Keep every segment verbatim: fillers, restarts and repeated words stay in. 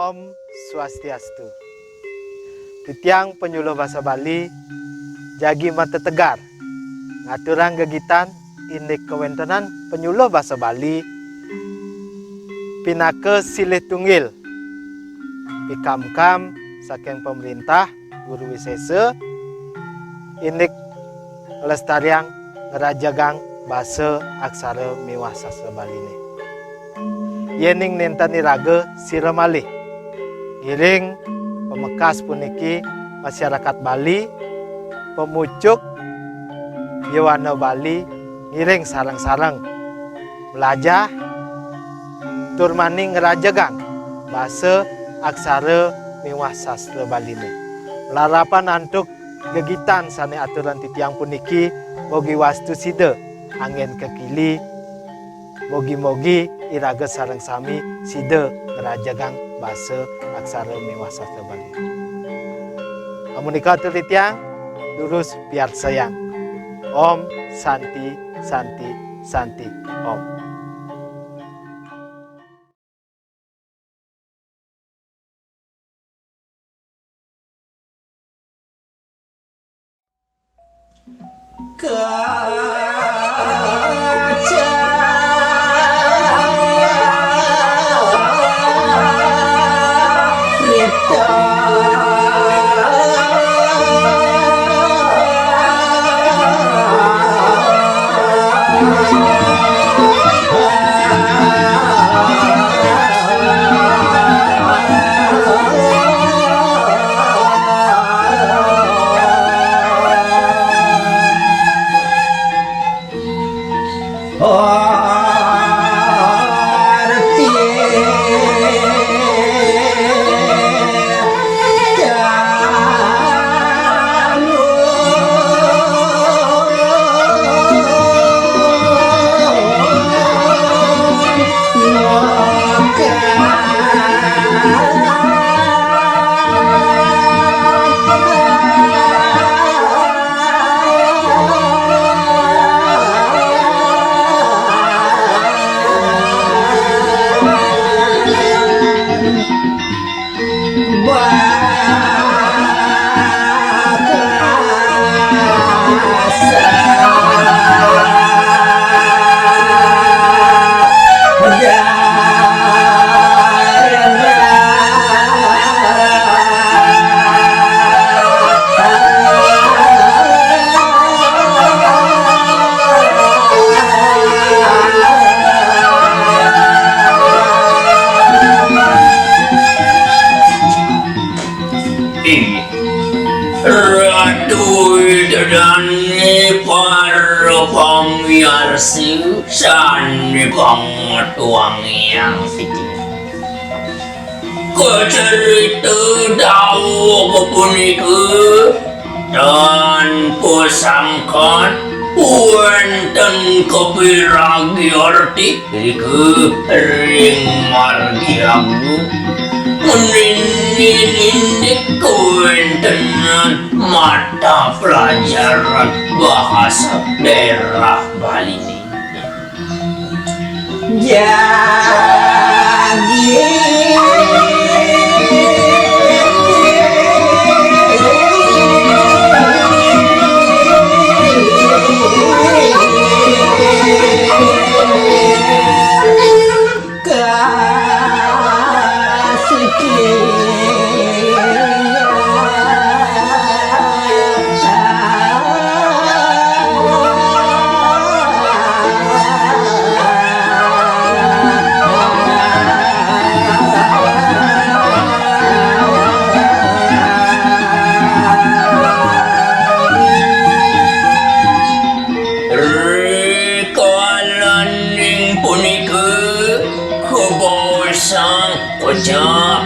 Om Swastiastu. Titiang panyuluh basa Bali jagi matetegar ngaturang gegitan indik kawéntenan panyuluh basa Bali pinaka silih tunggil pikamkam saking pamréntah Guru Wisésa indik nglestariang ngrajegang basa, aksara miwah sastra Baliné. Yéning nénten iraga sira malih ngiring pamekas puniki, masyarakat Bali, pamucuk yowana Bali ngiring sareng-sareng mlajah tur mani ngrajegang basa, aksara miwah sastra Baliné. Malarapan antuk gegitan sané aturang titiang puniki, mogi wastu sida anggén kakili, mogi-mogi iraga sareng sami sida ngrajegang basa, aksara miwah sastra Bali. Amunika atur titiang, durus piarsayang. Om Santi, Santi, Santi, Om. Inggih. Ratu Ida dané para pamiarsa sané pangotuangiang siki. Kacarita daweg punika tanpa sangkan wénten kapiragi arti. Irika ring margi agung, muningin indik kawéntenan mata pelajaran bahasa daerah Baliné. Jagi. Rikalaning punika, kabaosang kocap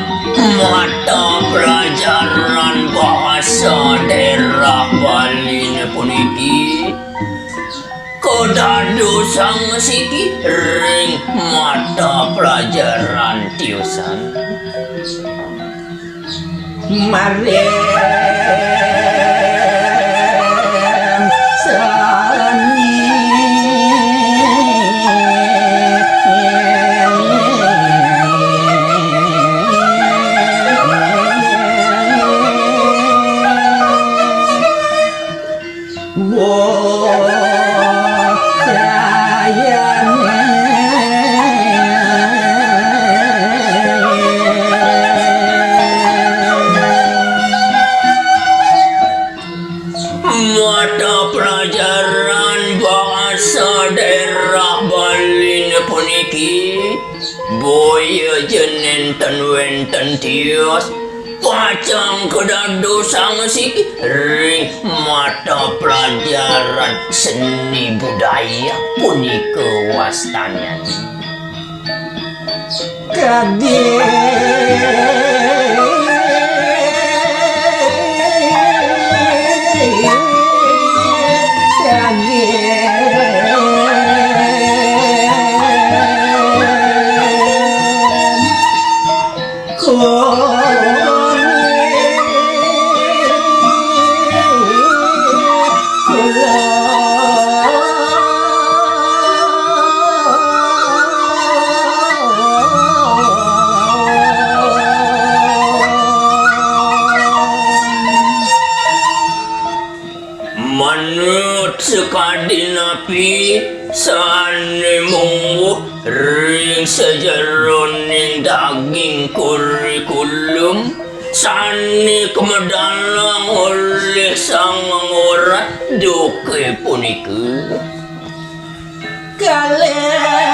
mata pelajaran bahasa daerah Baliné puniki kadadosang siki ring mata pelajaran tiosan. Maring seni. Boya ja nénten wénten tios, pacang kadadosang siki ring mata pelajaran seni budaya punika wastanyané. Kadé, kadé. Manut sakadi napi sané mungguh ring sajeroning daging kurikulum sané kamedalang olih Sang Anggorat duké punika? Kalih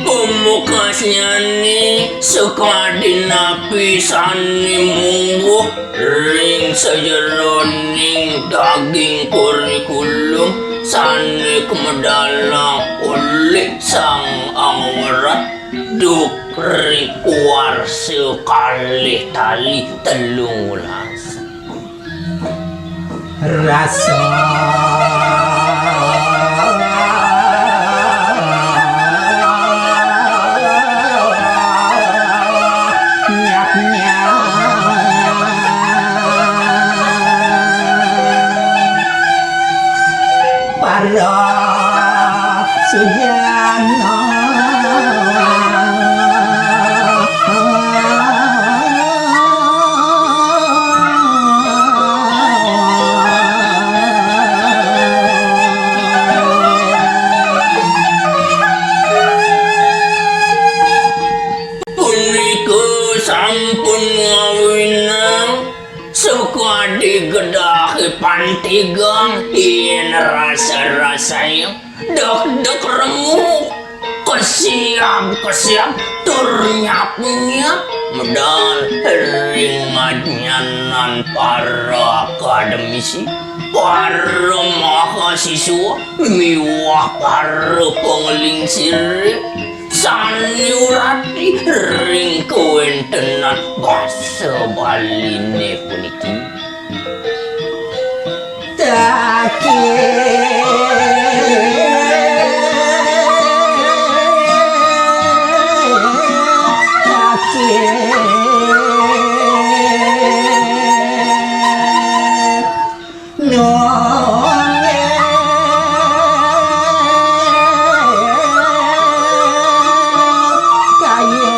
Pamekasnyané sakadi napi sané mungguh ring sajeroning daging kurikulum sané kamedalang olih Sang Anggorat duk ring warsa kalih tali telung welas. Rasa nyat-nyat para sujana. Punika sampun ngawinang sakadi gedahé pantigang yén rasa-rasayang deg-deg remu, kesiab-kesiab tur nyap-nyap medal ring ngadnyanan para akademisi, para mahasiswa miwah para panglingsir sané urati ring kawéntenan basa Baliné puniki. Takir, takir. Nonggé kaya.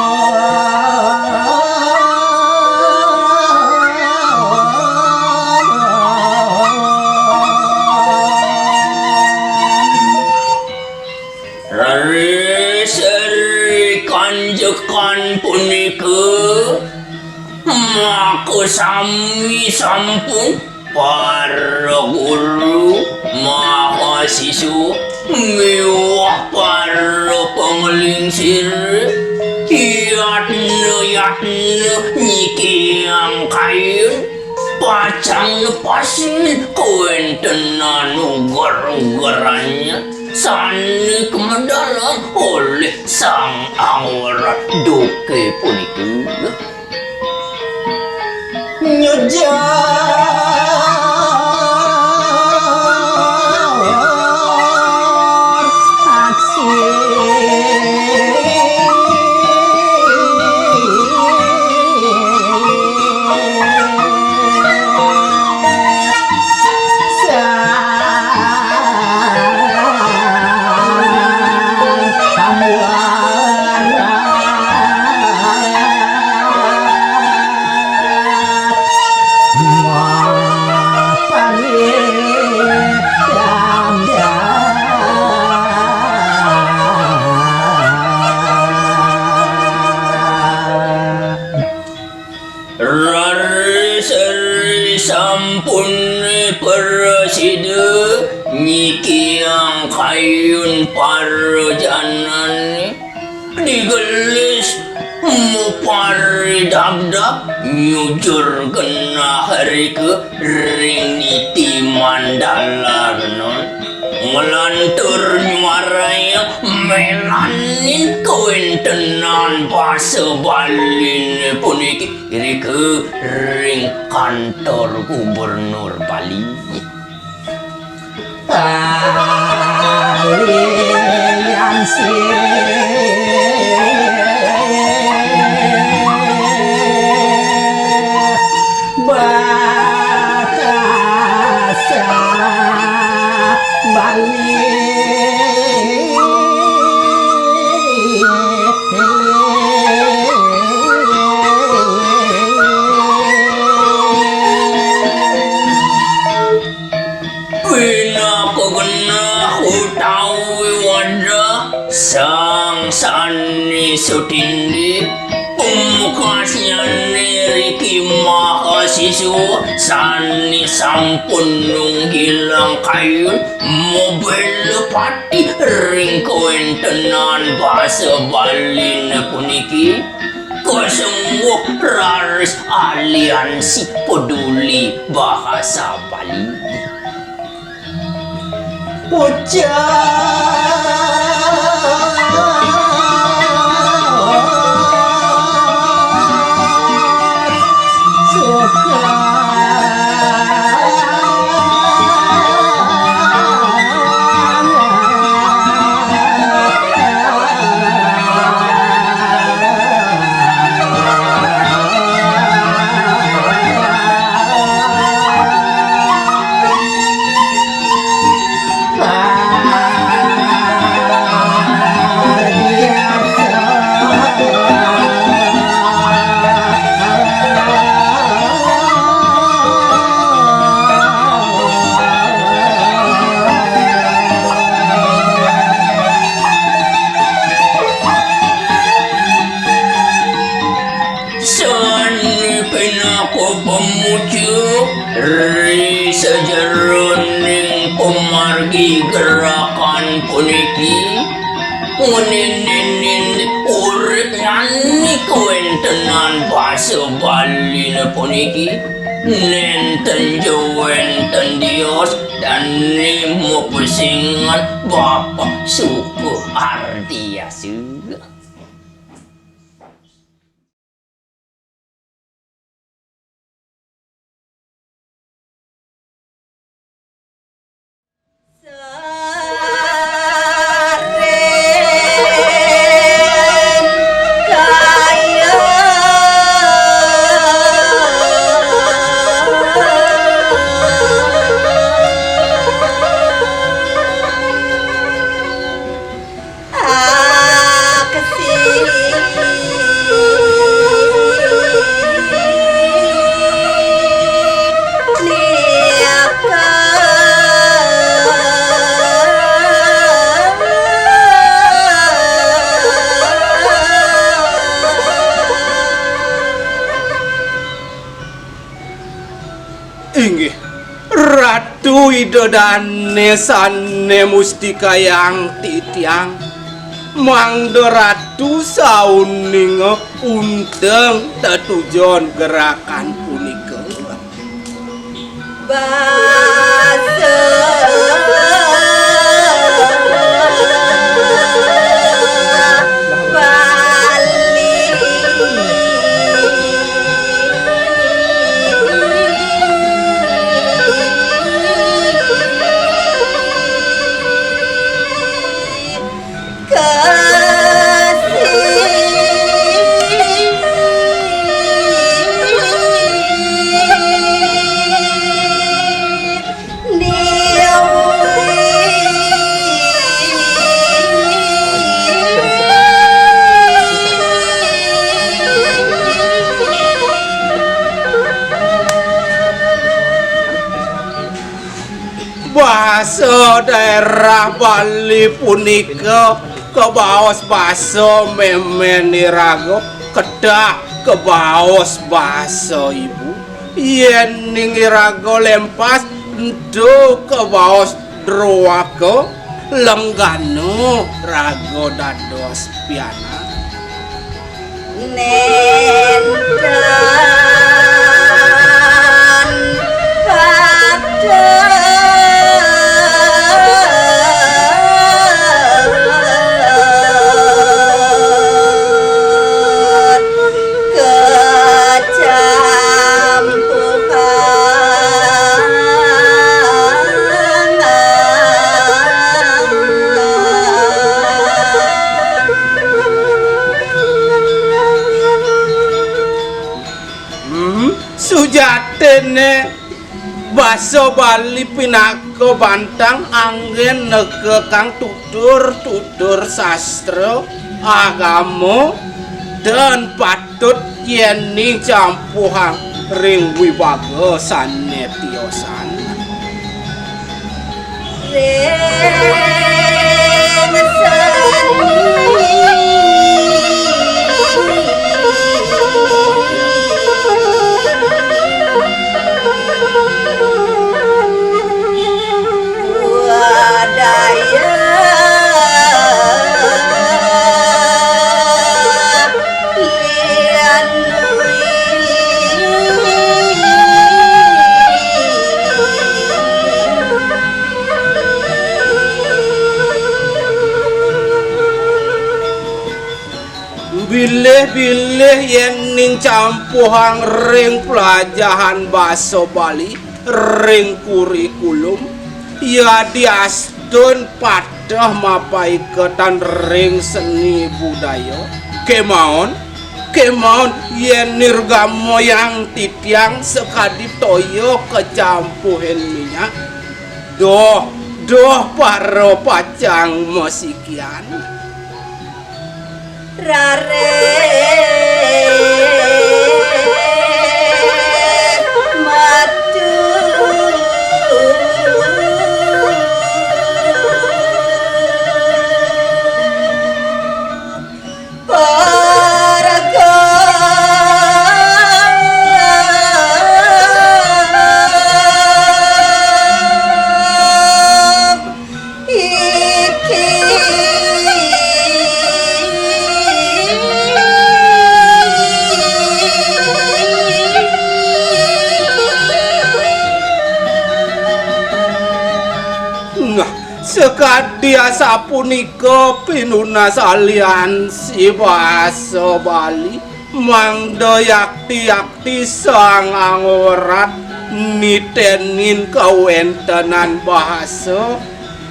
Raris ri kanjekan punika, maka sami sampun para guru, mahasiswa, miwah para panglingsir, yatna-yatna nyikiang kayun, pacang nepasin kawéntenan uger-ugerannya sané kamedalang olih Sang Anggorat duké punika. Nyujar aksi. Raris-raris sampun prasida nyikiang kayun parajanane, digelis muparidabdab nyujur genah rika ring niti mandalarna, nglantur nyuarayang melanin kawentenan basa Baline puniki irika ring kantor gubernur Bali. Aliansi Bahasa Bali. Pinaka genah utawi wadah sang sane sutindih, pamekasnyane riki mahasiswa sane sampun nunggilang kayun mabela pati ring kawentenan basa Baline puniki, kasengguh raris aliansi peduli bahasa Bali. Puja Sane pinaka pamuja ri sajeroning pamargi gerakan puniki, ngeninin uripnyane kawentenan basa Baline puniki, nenten ja wenten dios dane mapesengan Bapak Suka Ardiasa. Inggih, Ratu Ida Dane sane mustikayang titiang, mangda Ratu sauninga unteng tetujon gerakan punika. Basa Bali. Kasih. Basa daerah Bali punika kabaos basa mémén iraga, kedah kabaos basa ibu. Yéning iraga lempas, ento kabaos droaka, lenggana raga dados pianak. Nénten patut kecampuhan. Hmm, sujatiné basa Bali pinaka bantang anggén negakang tutur-tutur sastra agama, tan patut yéning campuhang ring wibaga sané tiosan. Ring seni. Wadaya. Bilih-bilih yéning campuhang ring pelajahan basa Bali ring kurikulum, yadiastun pateh mapaiketan ring seni budaya. Kémaon, kémaon yén nirgamayang titiang sakadi toya kacampuhin minyak, doh, doh para pacang masikian. Raris matu. Paraga. Iki. Nah, sakadi asapunika pinunas aliansi basa Bali. Mangda yakti-yakti Sang Angwerat nitenin kawéntenan bahasa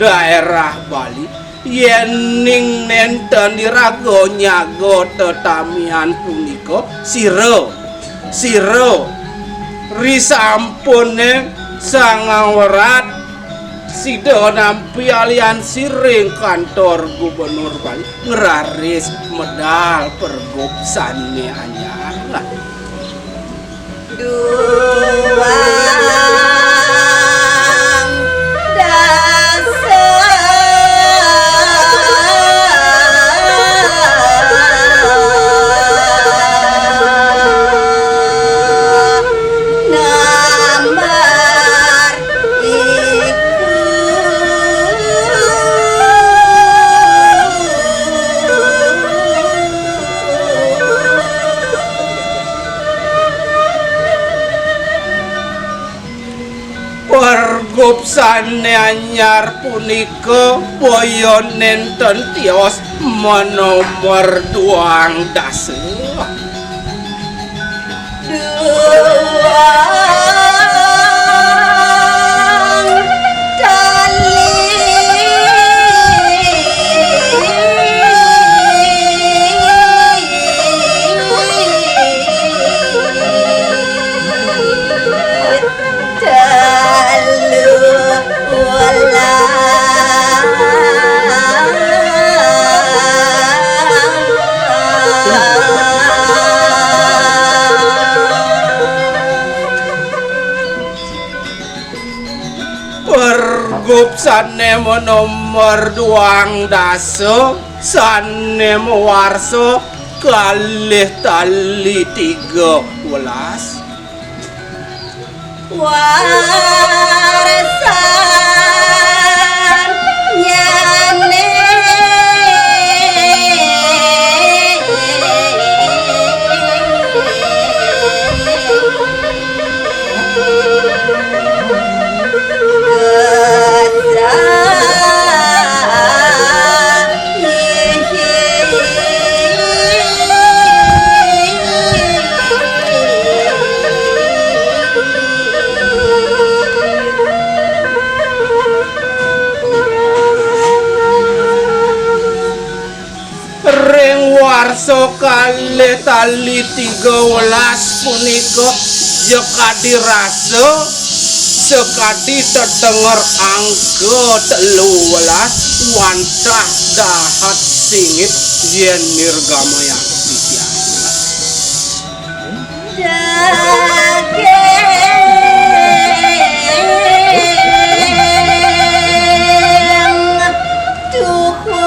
daerah Bali. Yéning nénten iraga nyaga tetamian punika, sira, sira, risampuné Sang Angwerat sida nampi aliansi ring kantor gubernur Bali, ngraris medal pergub sané anyar. Nah. Duang dasa. Nambar iku. Pergub sané anyar punika boya nénten tios manomor duang dasa. Duang tali. Telu welas. Bup sané manomor duang dasa, sané mawarsa kalih tali tiga welas. Warsan nyané. Ring warsa kalih tali tiga welas punika, sakadi rasa, sakadi tetenger angka telu welas, wantah dahat singit yén nirgamayang titiang. Daging tuhu.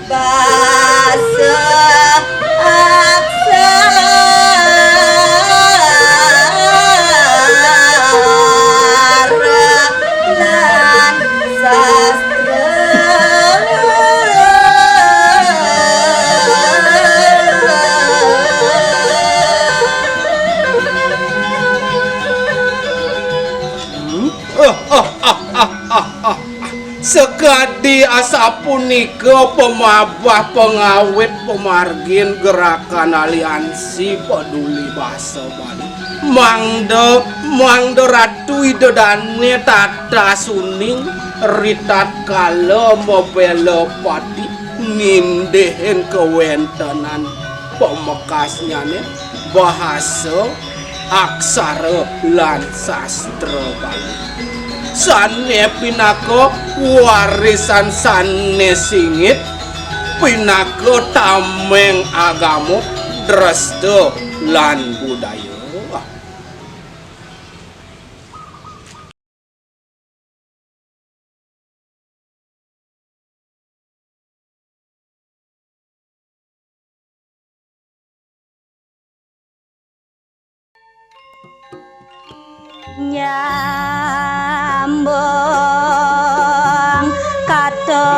Basa aksara lan sastra. Sakadi asapunika pamabah pangawit pamargin Gerakan Aliansi Peduli Basa Bali. Mangda, mangda Ratu Ida Dané tatas uning ritatkala mabéla pati, nindihin kawéntenan pamekasnyané, bahasa, aksara, lan sastra Bali. Sané pinaka warisan sané singit, pinaka tameng agama, dresta, lan budaya. Nyambung kata.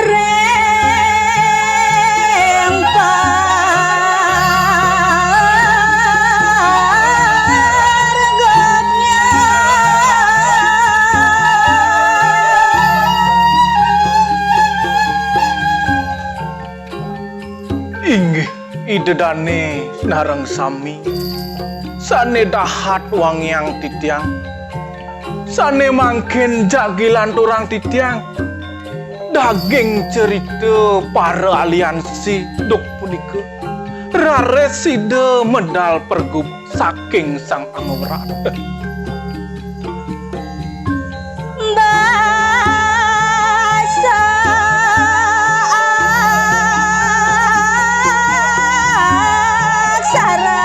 Ring pargobnya. Inggih, Ida Dané sareng sami, sané dahat wangiang titiang, sané mangkin jagi lanturang titiang. Daging cerita para aliansi duk punika raris sida medal pergub saking Sang Angawrat. Basa aksara.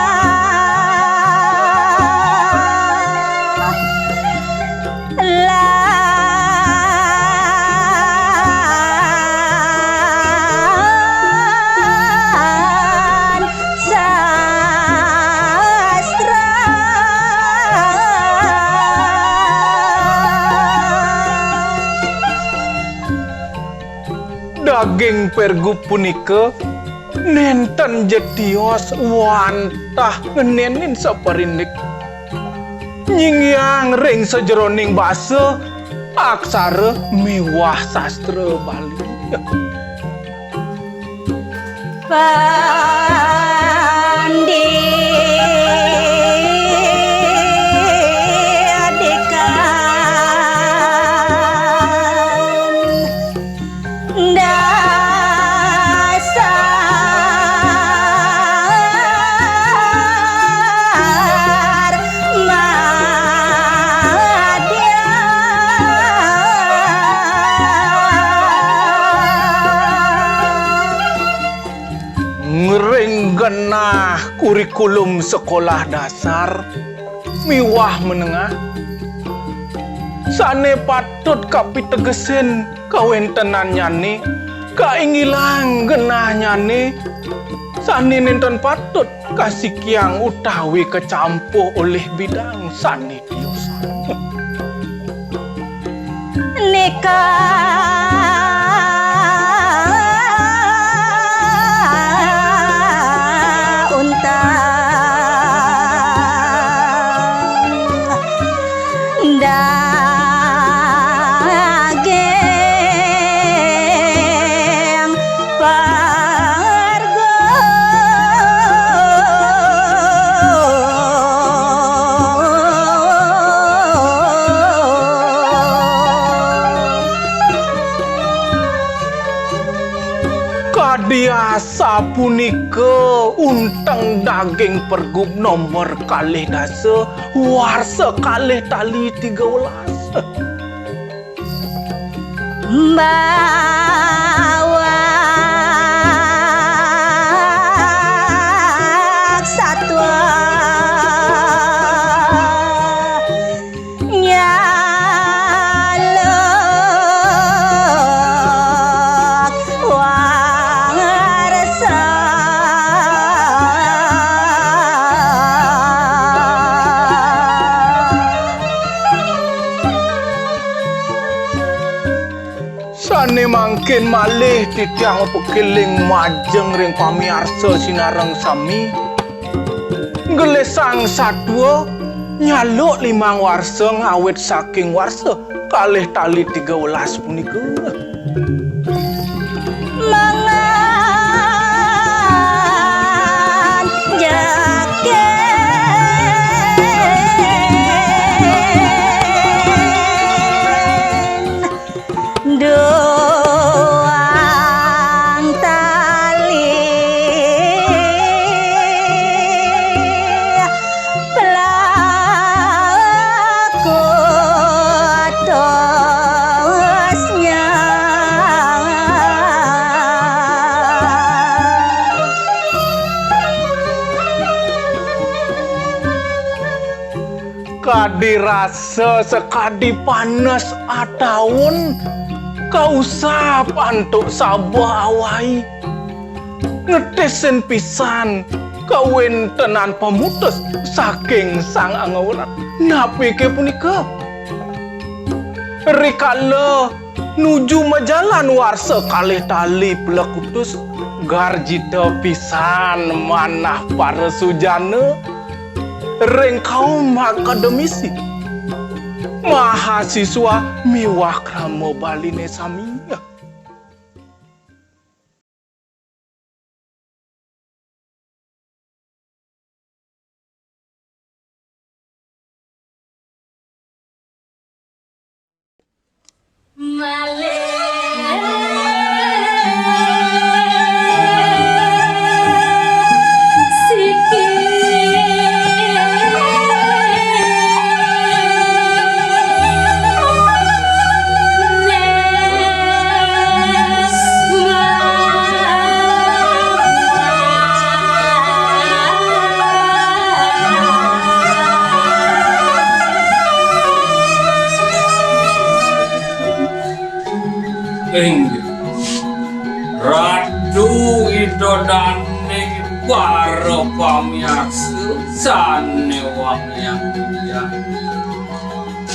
Lan sastra. Daging pergub punika nénten ja tios wantah ngenénin saparindik. Nyinggihang ring sajeroning basa, aksara miwah sastra Bali. Pandidikan. Dasar manusa. Ah, kurikulum sekolah dasar miwah menengah sané patut kapitegesin kawéntenannyané, kainggilang genahnyané, sané nénten patut kasikiang utawi kacampuh olih bidang sané tiosan. Nika untang daging pargo. Kadi asapunika unteng daging pergub nomor kalih dasa, warsa kalih tali tiga welas. Mbawak satua nyaluk warsa. Sané mangkin malih titiang pakéling majeng ring pamiarsa sinareng sami. Gelisang satua nyaluk limang warsa ngawit saking warsa kalih tali tiga welas punika. Mangan jaken. Duang tali pelaku tosnya. Kadi rasa sakadi panes ataun kausap antuk sabeh awai. Ngetisin pisan kawéntenan pamutus saking Sang Angga Werat. Napiké punika? Rikala nuju majalan warsa kalih tali plekutus, garjita pisan manah para sujana ring kaum akademisi, mahasiswa miwah krama Baliné sami. Inggih. Ratu Ida Dané, para pamiarsa sané wangiang titiang.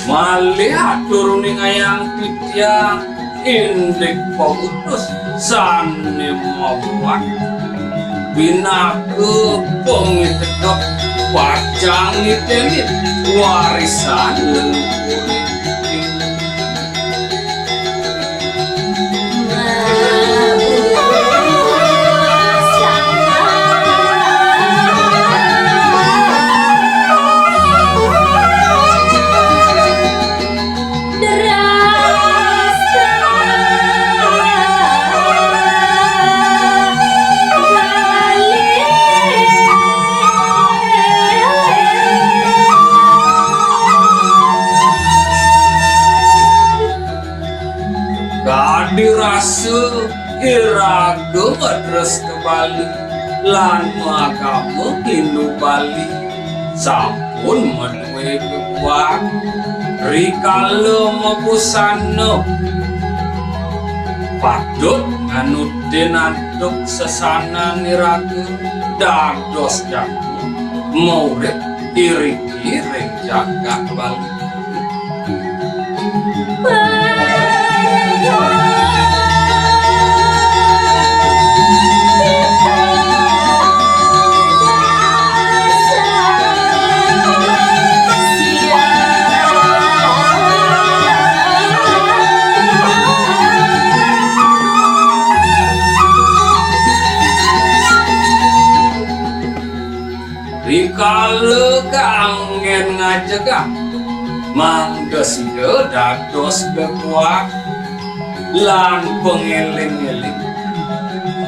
Malih atur uningayang titiang indik pamutus sané mabuat pinaka pamitegep pacang niteni warisan leluhur. Kadi rasa iraga madresta Bali, lan maagama Hindu Bali sampun madué bebuat rikala mabusana patut nganutin antuk sesanan iraga dados jago maurip iriki ring jagat Bali. Rikala kanggén ngajegang, mangda sida dados bekuat lan pangéling-éling.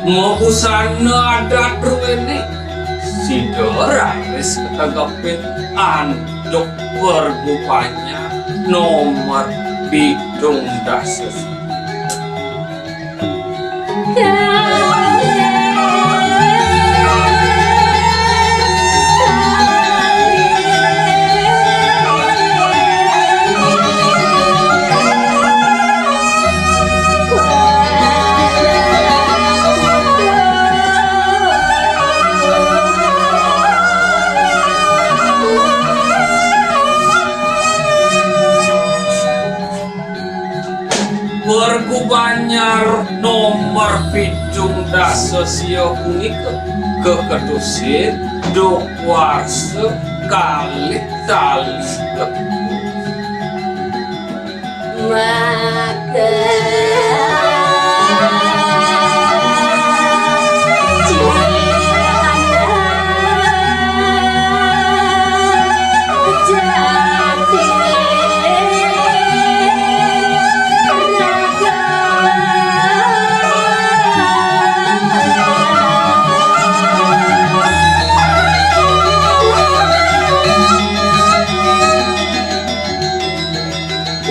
Mabusana adat druéné, sida raris kategepin antuk pergubanya nomor pitung dasa. Pergubanyar nomor pitung dasa sia punika kaketusin duk warsa kalih tali. Maka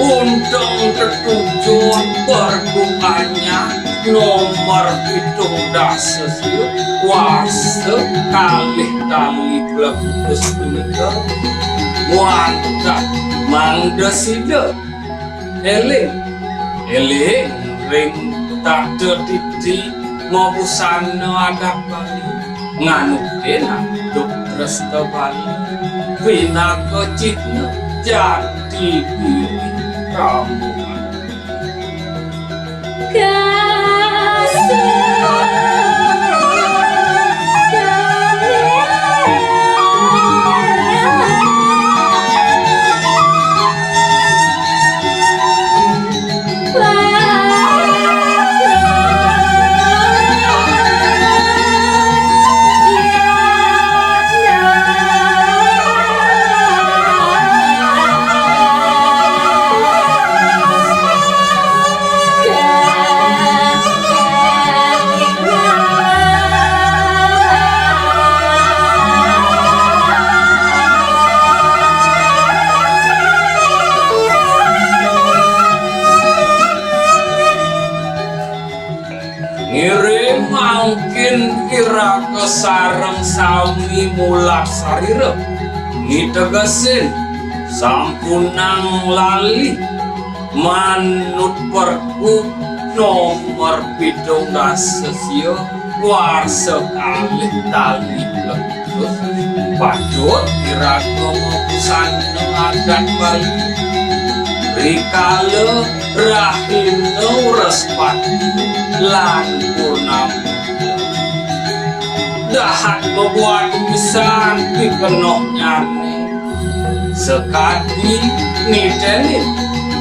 Unteng tetujon pergubanyar nomor pitung dasa sia warsa kalih tali plekutus punika wantah mangda sida éling, éling ring tata titi mabusana adat Bali, nganutin antuk dresta Bali, pinaka cihna jati diri Rambungan. Ngiring mangkin iraga sareng sami mulat sarira, mitegesin sampunang lali manut pergub nomor pitung dasa sia warsa kalih tali plekutus. Patut iraga mabusana adat Bali rikala rahina Wrespati lan purnama. Dahat mabuat pisan pikenohnyané, sakadi nitenin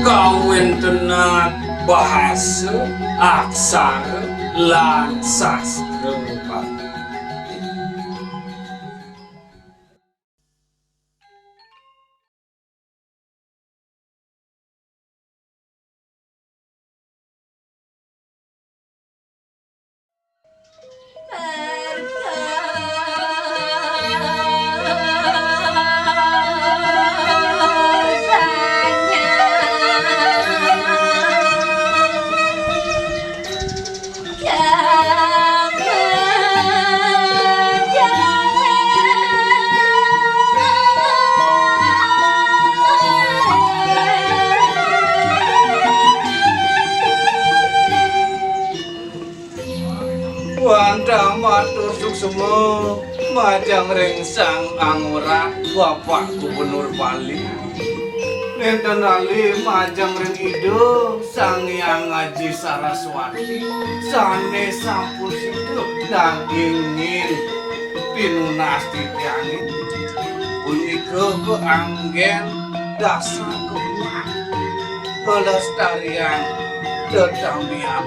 kawéntenan bahasa, aksara, lan sastra Bali. Majeng ring Sang Angorat, Bapak Gubernur Bali. Nénten ralih majeng ring Ida Sang Hyang Aji Saraswati, sané sampun sida dagingin pinunas titiangé. Punika kaanggén dasar kekuatan pelestarian tetampilan.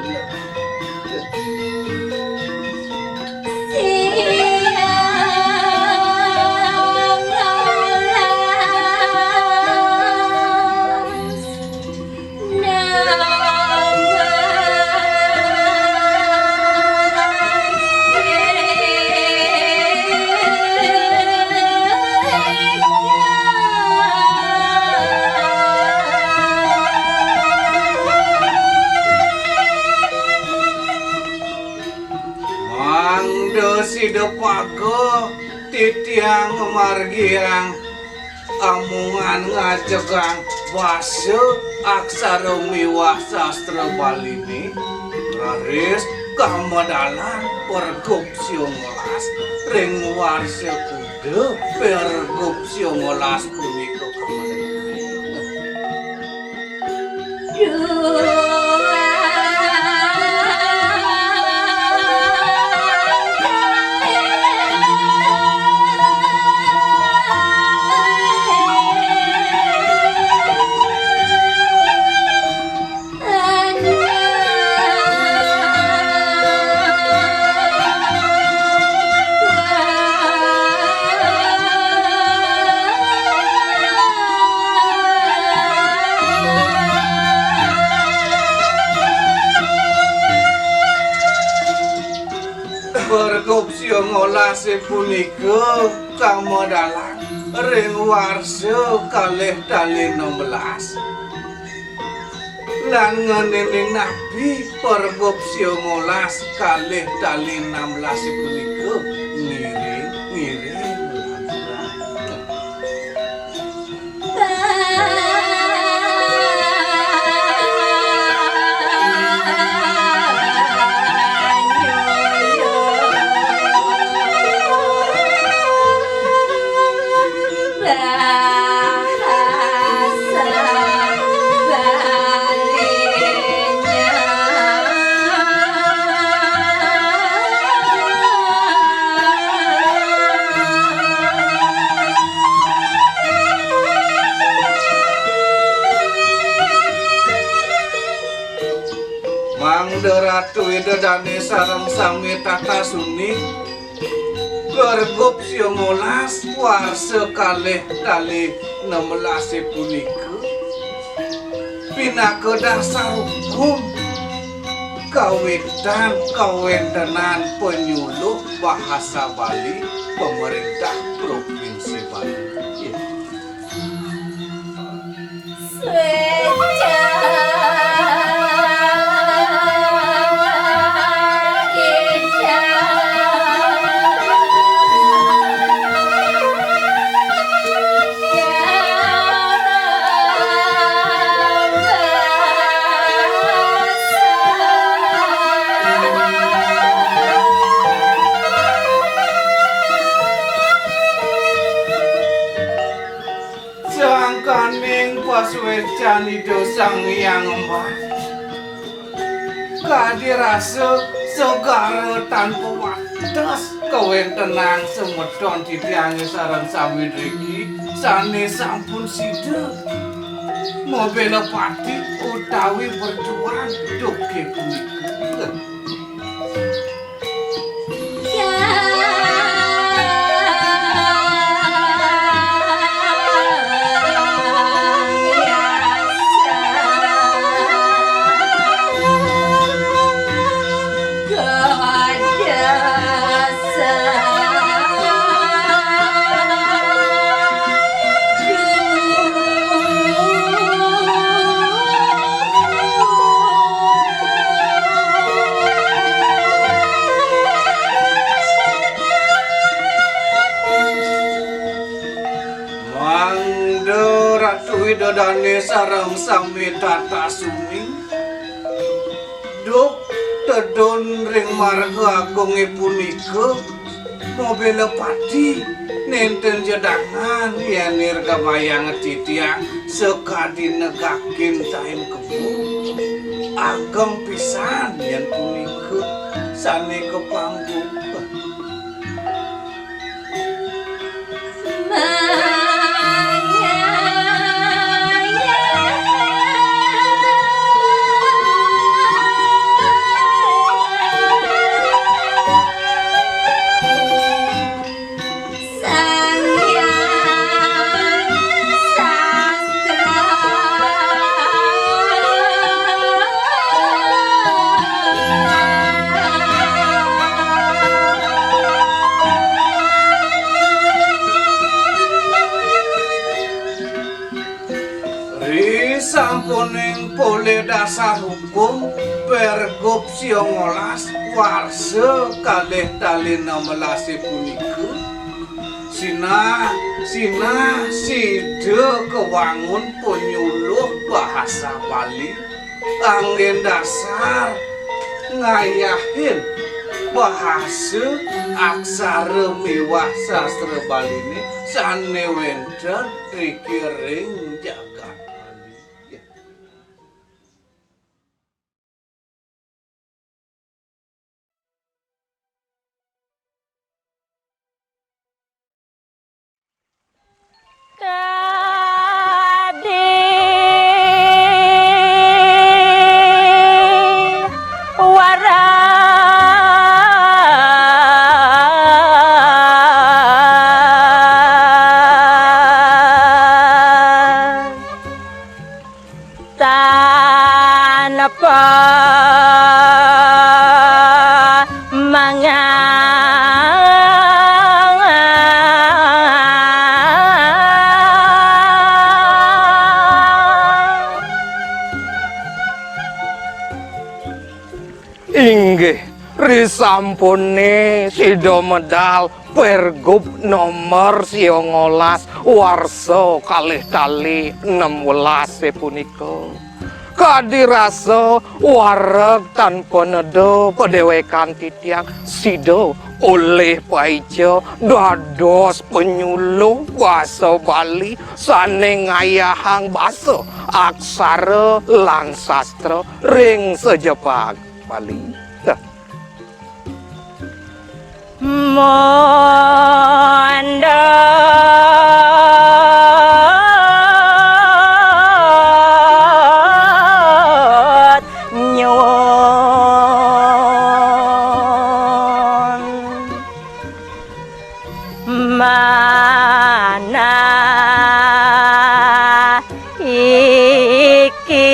Mangda sida paga titiang ngamargiang amongan ngajegang basa, aksara miwah sastra Baliné, raris kamedalan pergub sia ngolas ring warsa Kuda, pergub sia ngolas punika kamedalan. Pergub sia ngolas punika kamedalan ring warsa kalih tali enam belas. Lan ngenénin napi pergub sia ngolas kalih tali enam belas punika ngiring, ngiring, ngiring. Mangda Ratu Ida Dané sareng sami tata suni, pergub sia ngolas warsa kalih tali enam belas punika pinaka dasar hukum kawitan kawéntenan panyuluh bahasa Bali pemerintah Provinsi Bali. Sangkaning pasuécan Ida Sang Hyang Embah, kadi rasa segara tanpa wates kawéntenan semeton titiangé sareng sami driki sané sampun sida mabéla pati utawi berjuang duké punika. Mangda Ratu Ida Dané sareng sami tata sumi, duk tedun ring marga agungé punika, Mobile pati, nénten jedangan yén nirgamayang titiang sakadi negakin sain kebo. Ageng pisan yén punika sané kapangku. Ri sampuning polih dasar hukum, pergub siangolas, warsa kalih tali nem welasé punika, sinah, sinah sida kawangun panyuluh bahasa Bali, anggén dasar ngayahin bahasa, aksara miwah sastra Baliné sané wénten riki ring jagat Bali. Kadi warang tanpa mangan. Inggih, risampuné sida medal Pergub nomor siangolas warsa kalih tali nem welasé punika. Kadi rasa wareg tan paneda padéwékan titiang sida olih paica dados panyuluh basa Bali sané ngayahang basa, aksara lan sastra ring sajebag Bali. Mondot nyuwun manah iki.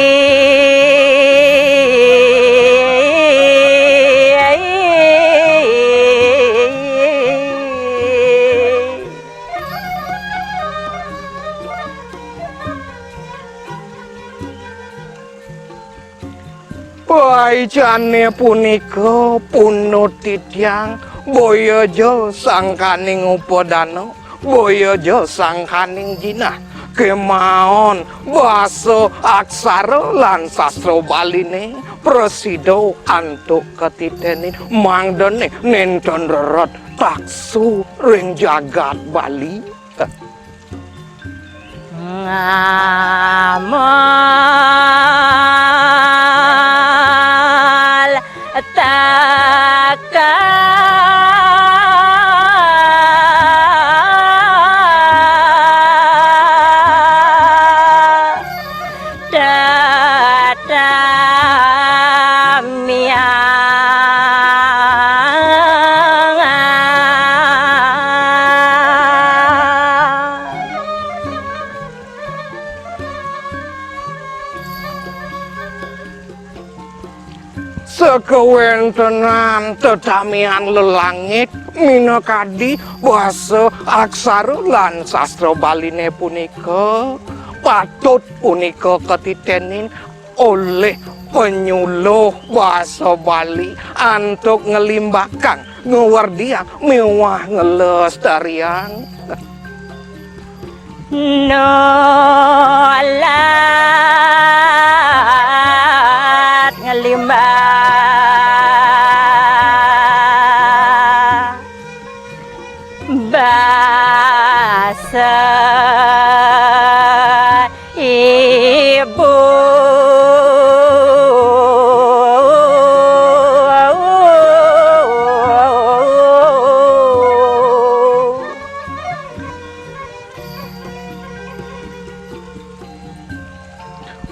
Paicané punika punut titiang, boya ja sangkaning upadana, boya ja sangkaning jinah. Kémaon basa aksara lan sastra Baliné prasida antuk katiténin, mangdané nénten rered taksu ring jagat Bali. Ngamal taka tetamiang. Sakawéntenan tetamian lelangit minakadi basa aksara lan sastra Baliné punika patut punika katiténin olih panyuluh basa Bali antuk nglimbakang, ngawerdiang miwah nglestariang. Nolat nglimbak. Sa ibu.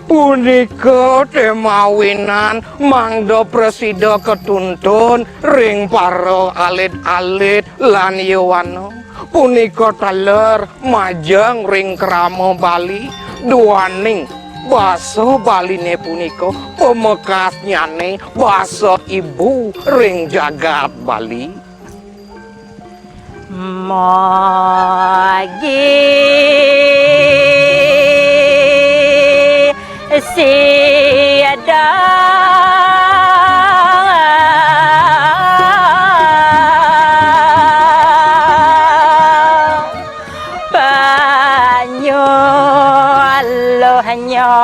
Punika temawinan mangda prasida katuntun ring para alit-alit lan yowana. Punika taler majeng ring krama Bali, duaning basa Baline punika pamekasnyane basa ibu ring jagat Bali. Magi siada panyuluhnya.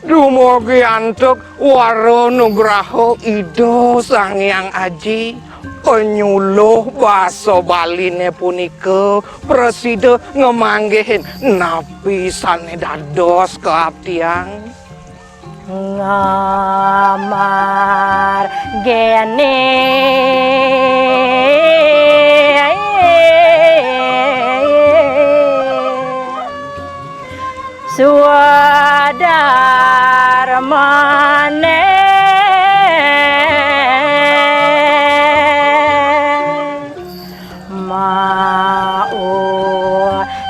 Dumugi antuk wara nugraha Ida Sang Hyang Aji, panyuluh basa Baline punika prasida ngamanggihin napi sane dados kaaptiang. Ngamar gene swadarmane. Mau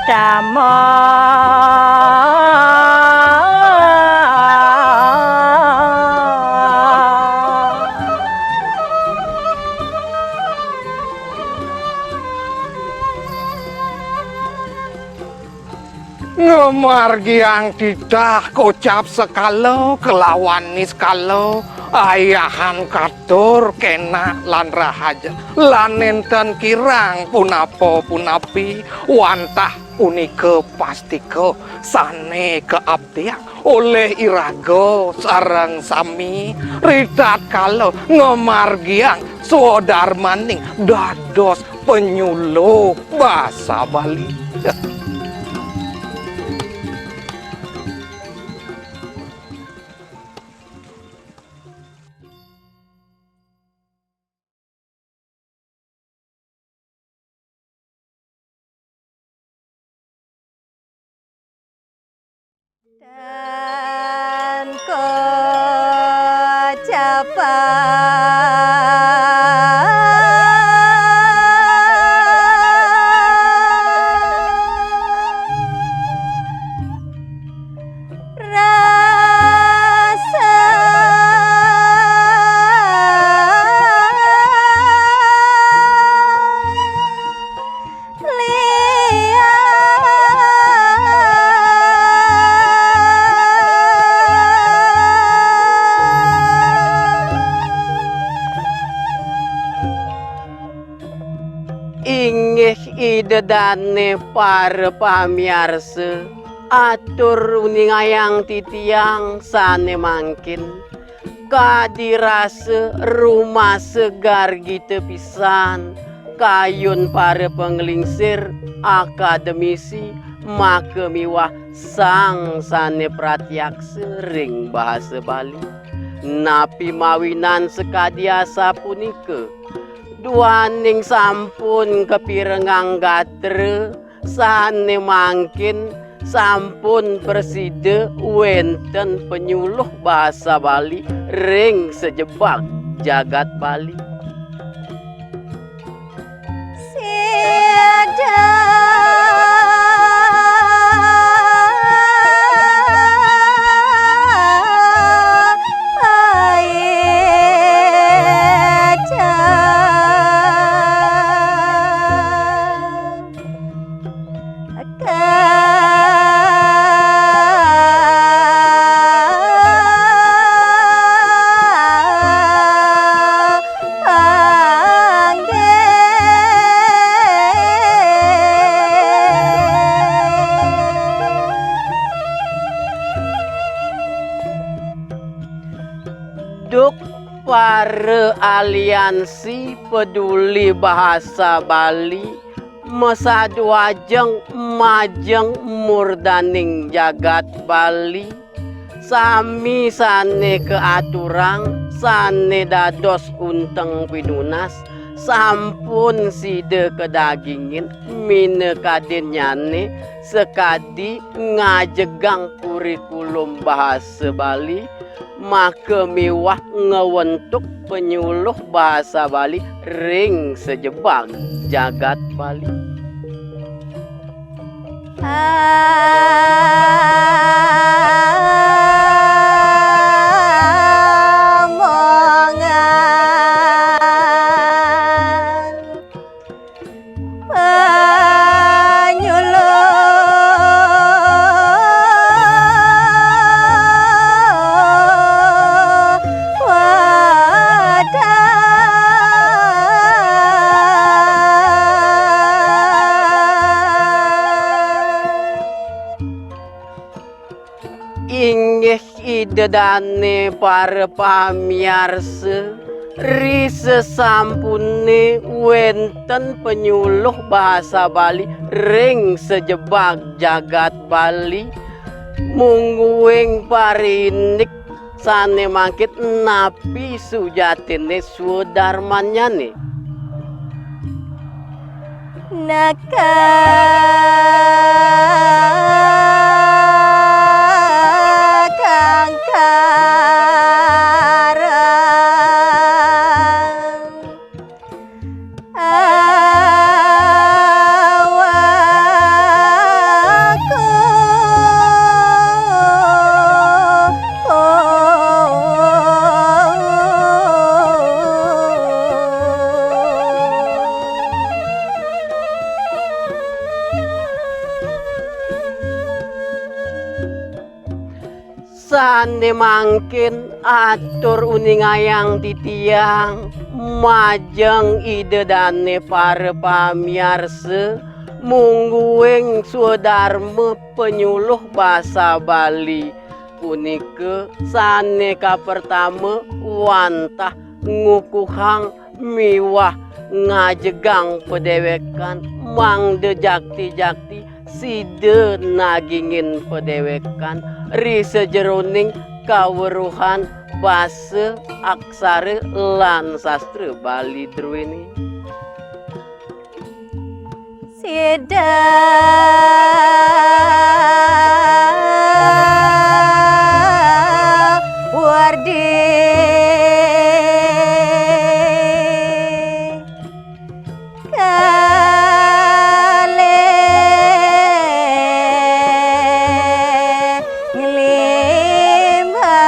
tama. Ngamargiang titah kocap sekala kelawan niskala, ayahan katur kenak lan rahaja, lan nenten kirang punapa punapi, wantah punika pastika sane kaaptiang olih iraga sareng sami, ritatkala ngamargiang swadarmaning dados panyuluh basa Bali. Dan kocapa rasa. Inggih Ida dane para pamiarsa, atur uningayang titiang sane mangkin. Kadi rasa rumasa gargita pisan, kayun para panglingsir, akademisi, maka miwah sang sane pratyaksa ring bahasa Bali. Napi mawinan sakadi asapunika? Duaning sampun kapirengang gatra, sane mangkin sampun prasida wenten panyuluh basa Bali ring sajebag jagat Bali. Sida paica. Para aliansi peduli bahasa Bali, masadu ajeng majeng murdaning jagat Bali, sami sane kaaturang, sane dados unteng pinunas, sampun sida kadagingin minakadinnyane sakadi ngajegang kurikulum bahasa Bali, maka miwah ngwentuk penyuluh basa Bali ring sajebag jagat Bali. Amongan. Panyuluh wadah. Inggih Ida dane para pamiarsa, ri sasampune wenten penyuluh bahasa Bali ring sajebag jagat Bali, mungguing parindik sane mangkin napi sujatine swadarmannyane. Naka kangkara awaku. Sane mangkin atur uningayang titiang majeng Ida dane para pamiarsa, mungguing swadarma penyuluh basa Bali punika sane kapertama wantah ngukuhang miwah ngajegang padewekan, mangda jakti-jakti sida nagingin padewekan ri sajeroning kaweruhan basa, aksara, lan sastra Bali druene. Sida wardi kalih nglimbah.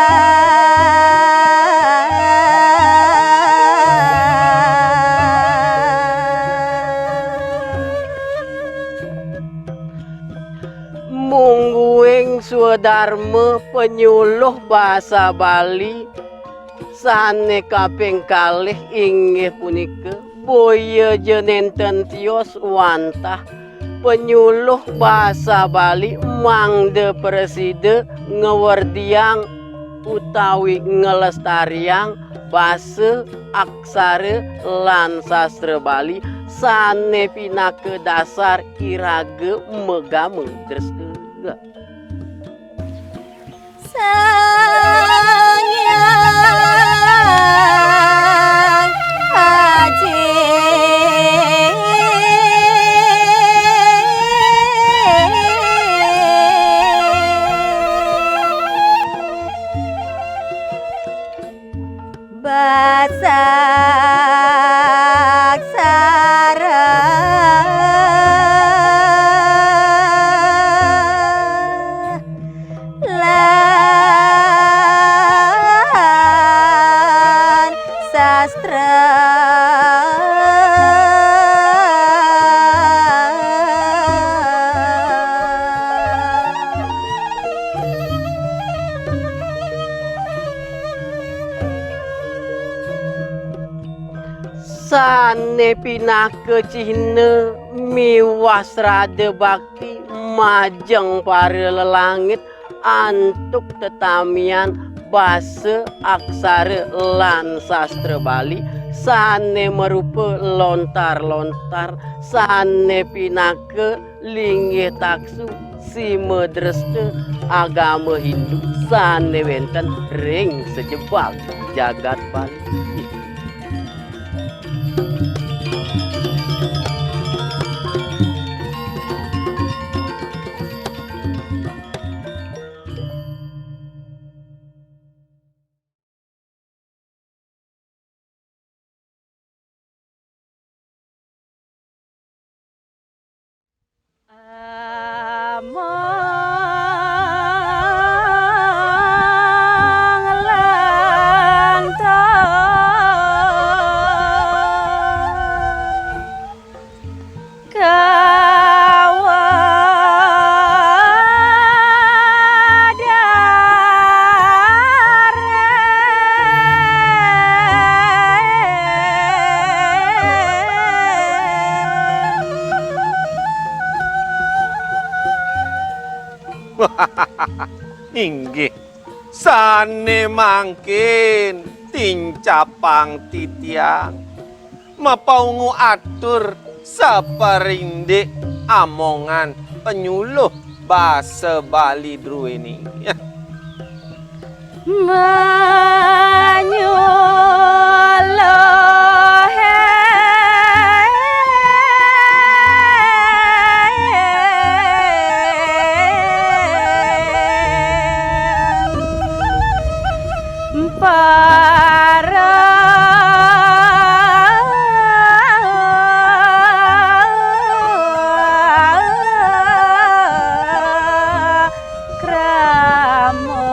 Mungguing swadarma penyuluh basa Bali sane kaping kalih inggih punika, boya ja nenten tios wantah penyuluh basa Bali mangda prasida ngwerdiang utawi nglestariang basa, aksara, lan sastra Bali sane pinaka dasar iraga magama Kristen. Sang Hyang Aji. Basaksara lan sastra. Sane pinaka cihna miwah srada bakti majeng para lelangit antuk tetamian basa, aksara lan sastra Bali sané marupa lontar-lontar, sané pinaka linggih taksu, sima dresta agama Hindu sané wénten ring sajebag jagat Bali. Among lantar Inggih, sané mangkin tincapang titiang mapaungu atur saparindik amongan panyuluh basa Bali druéné. Manyuluh para krama.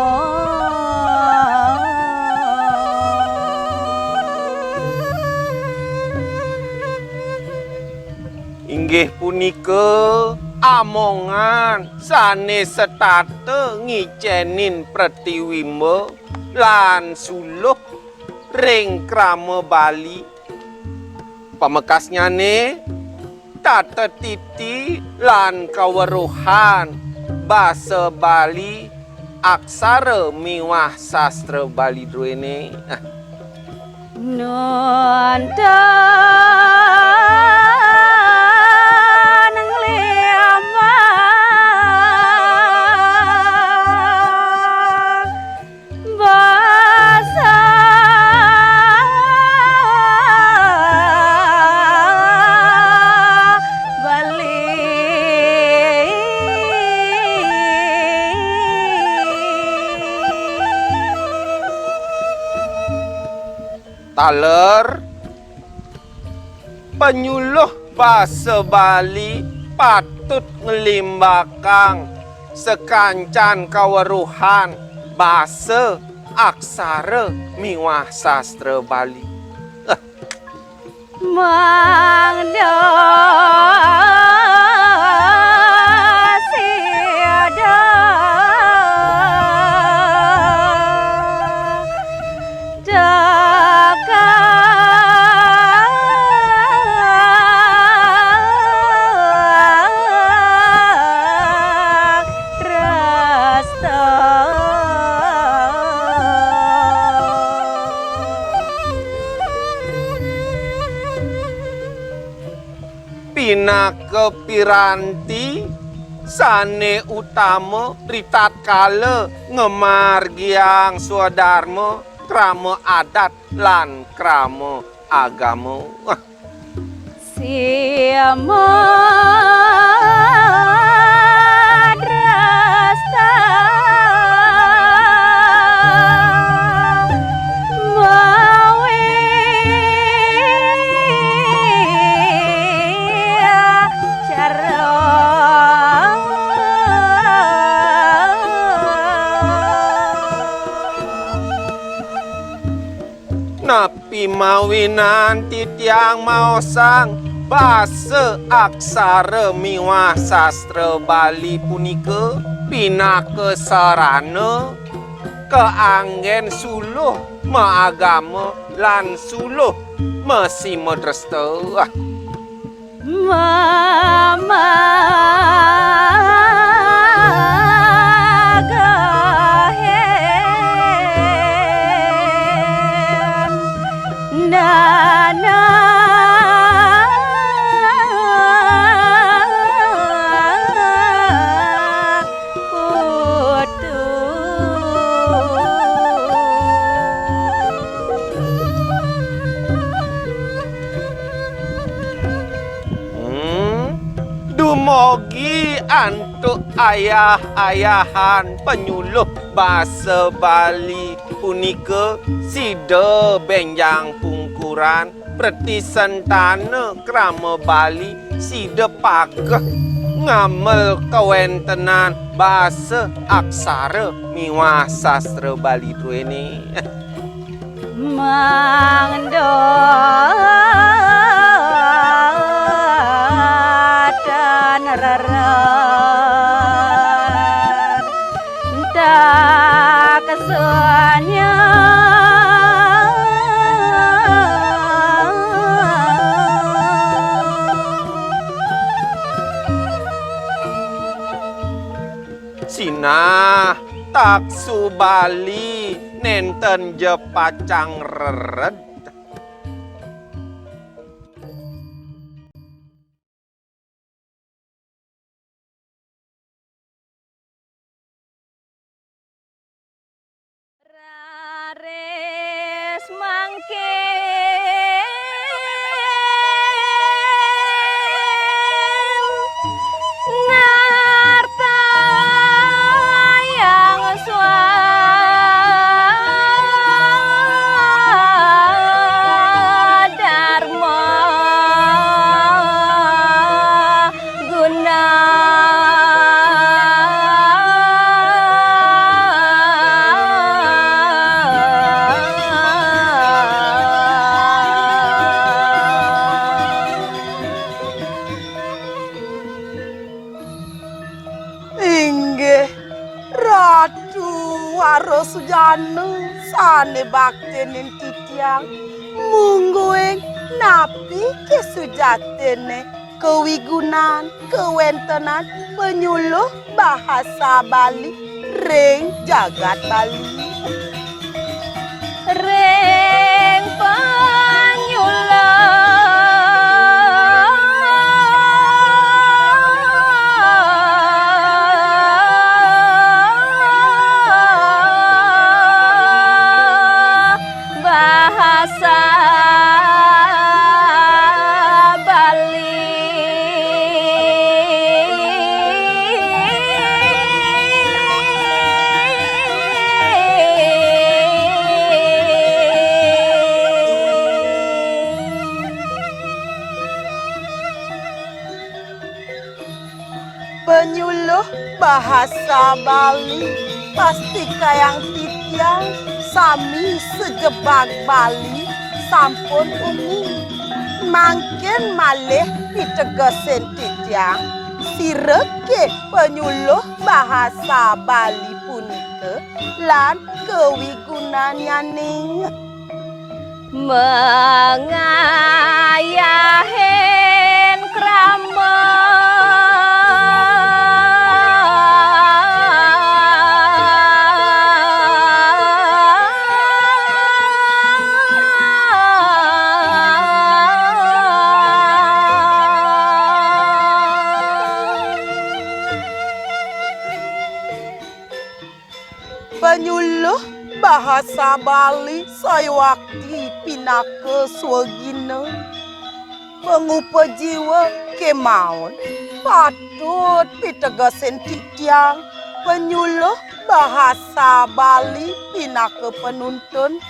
Inggih punika amongan sané setata ngicénin pratiwimba lan suluh ring krama Bali. Pamekasnyané, tata titi lan kaweruhan basa Bali, aksara miwah sastra Bali druéné. Nonton nglimbak basa Bali. Taler, panyuluh basa Bali patut nglimbakang sakancan kaweruhan basa, aksara miwah sastra Bali. Eh, mangda sida teka dresta. Pinaka piranti sané utama ritatkala ngamargiang swadarma, krama adat lan krama agama. Wah. Sima dresta mawi cara. Napi mawinan titiang maosang basa, aksara miwah sastra Bali punika pinaka sarana kaanggén suluh maagama lan suluh masimadresta. Mamagahe. Antuk ayah-ayahan panyuluh basa Bali punika sida bénjang pungkuran pratisentana krama Bali sida pageh ngamel kawéntenan basa, aksara miwah sastra Bali druéné. Mangda tan rerer tak sunyah. Sinah taksu Bali nénten ja pacang rered. Raris mangkin nartayang swadarma guna. Inggih, Ratu Warasujana sané bakténin titiang, mungguing napi ké sujatiné kawigunan kawéntenan panyuluh bahasa Bali ring jagat Bali. Ring panyuluh bahasa Bali. Panyuluh bahasa Bali, pastikayang titiang sami sajebag Bali sampun uning. Mangkin malih pitegesin titiang, sira ké panyuluh bahasa Bali punika lan kawigunannyané. Mangayahin krama. Panyuluh bahasa Bali sayuwakti pinaka swagina. Pangupa jiwa kémaon patut pitegesin titiang panyuluh bahasa Bali pinaka panuntun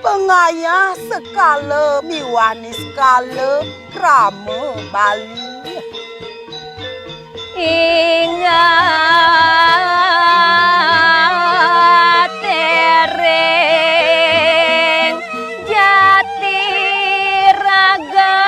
pangayah sekala miwah niskala krama Bali. Ingat ring jati raga.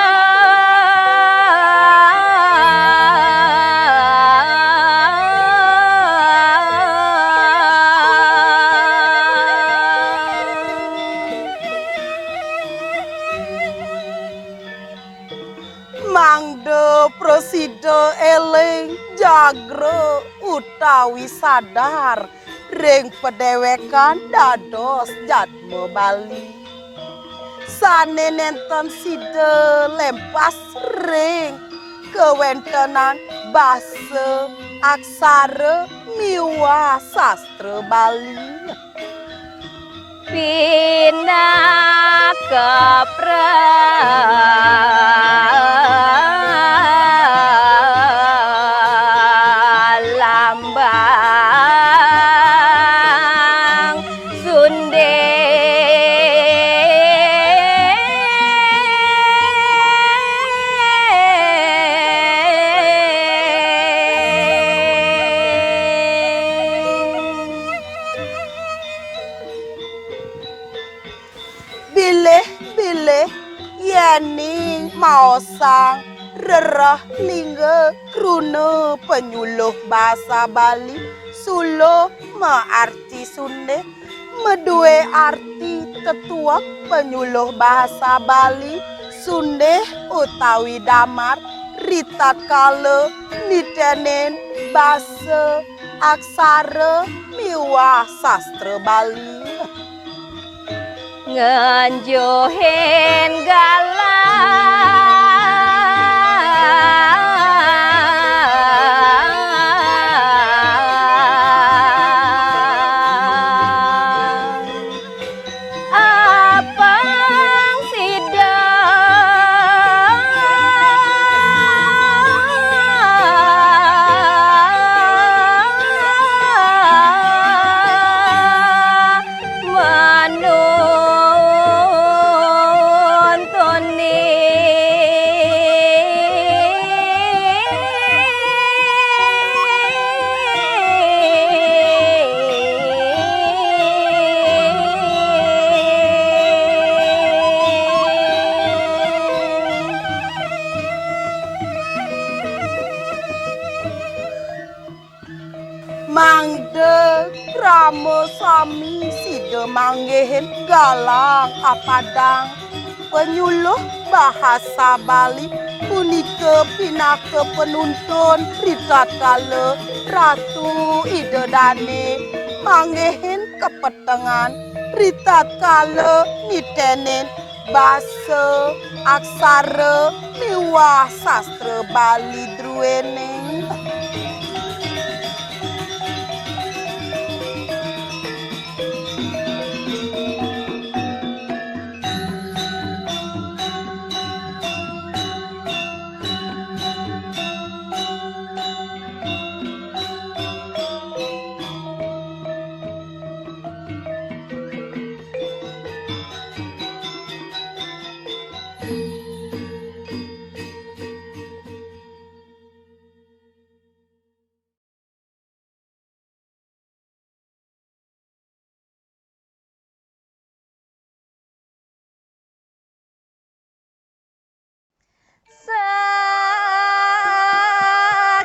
Mangda prasida éling, jagra utawi sadar ring padéwékan dados jadma Bali. Sané nénten sida lempas ring kawéntenan basa, aksara miwah sastra Bali. Pinaka prala. Osang rereh lingga kruna penyuluh bahasa Bali, suluh maarti sundih, madué arti tetuek penyuluh bahasa Bali, sundih utawi damar, ritatkala nitenin basa, aksara miwah sastra Bali. Ngenjuhin galang. Apang sida manuntuni. Mangda krama sami sida manggihin galang apadang penyuluh bahasa Bali punika pinaka penuntun ritatkala Ratu Ida Dane manggihin kapetengan ritatkala nitenin basa, aksara miwah sastra Bali druene.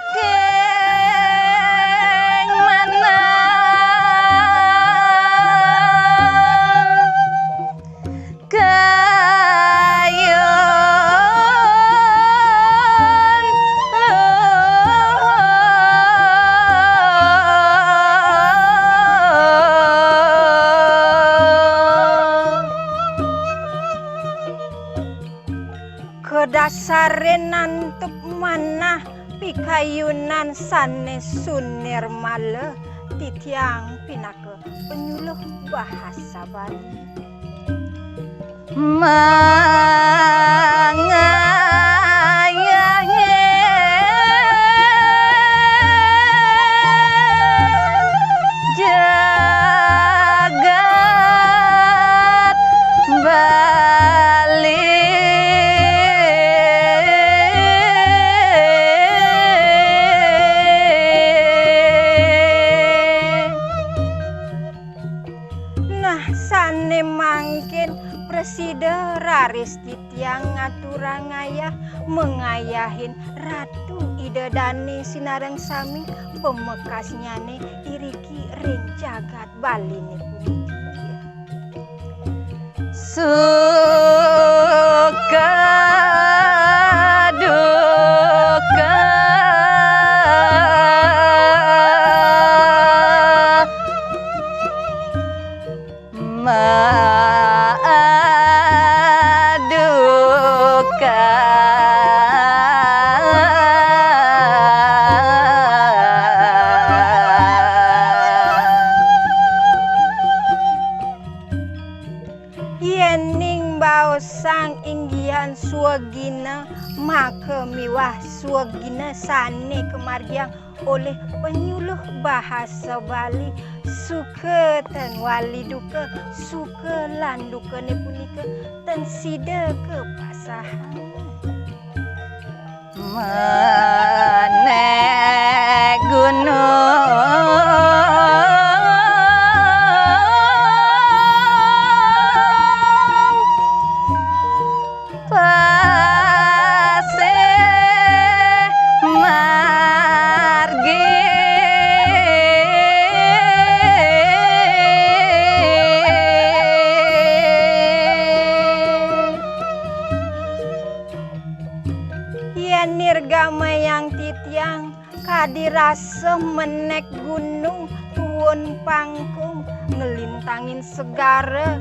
Saking manah kayun luhur. Kadasarin antuk manah pikayunan sane sunirmala titiang pinaka penyuluh bahasa Bali. Mangayahe jagat Bali. Nah, sane mangkin prasida raris titiang ngaturang ayah mangayahin Ratu Ida Dane sinareng sami pamekasnyane iriki ring jagat Baline puniki. Suka duka maadukan. Yening baosang inggihan swagina, maka miwah swagina sane kamargiang olih penyuluh bahasa Bali, suka tan wali duka, suka lan dukane punika tan sida kapasahang. Menek gunung. Pangkal Rasa menék gunung tuun pangkung, nglintangin segara,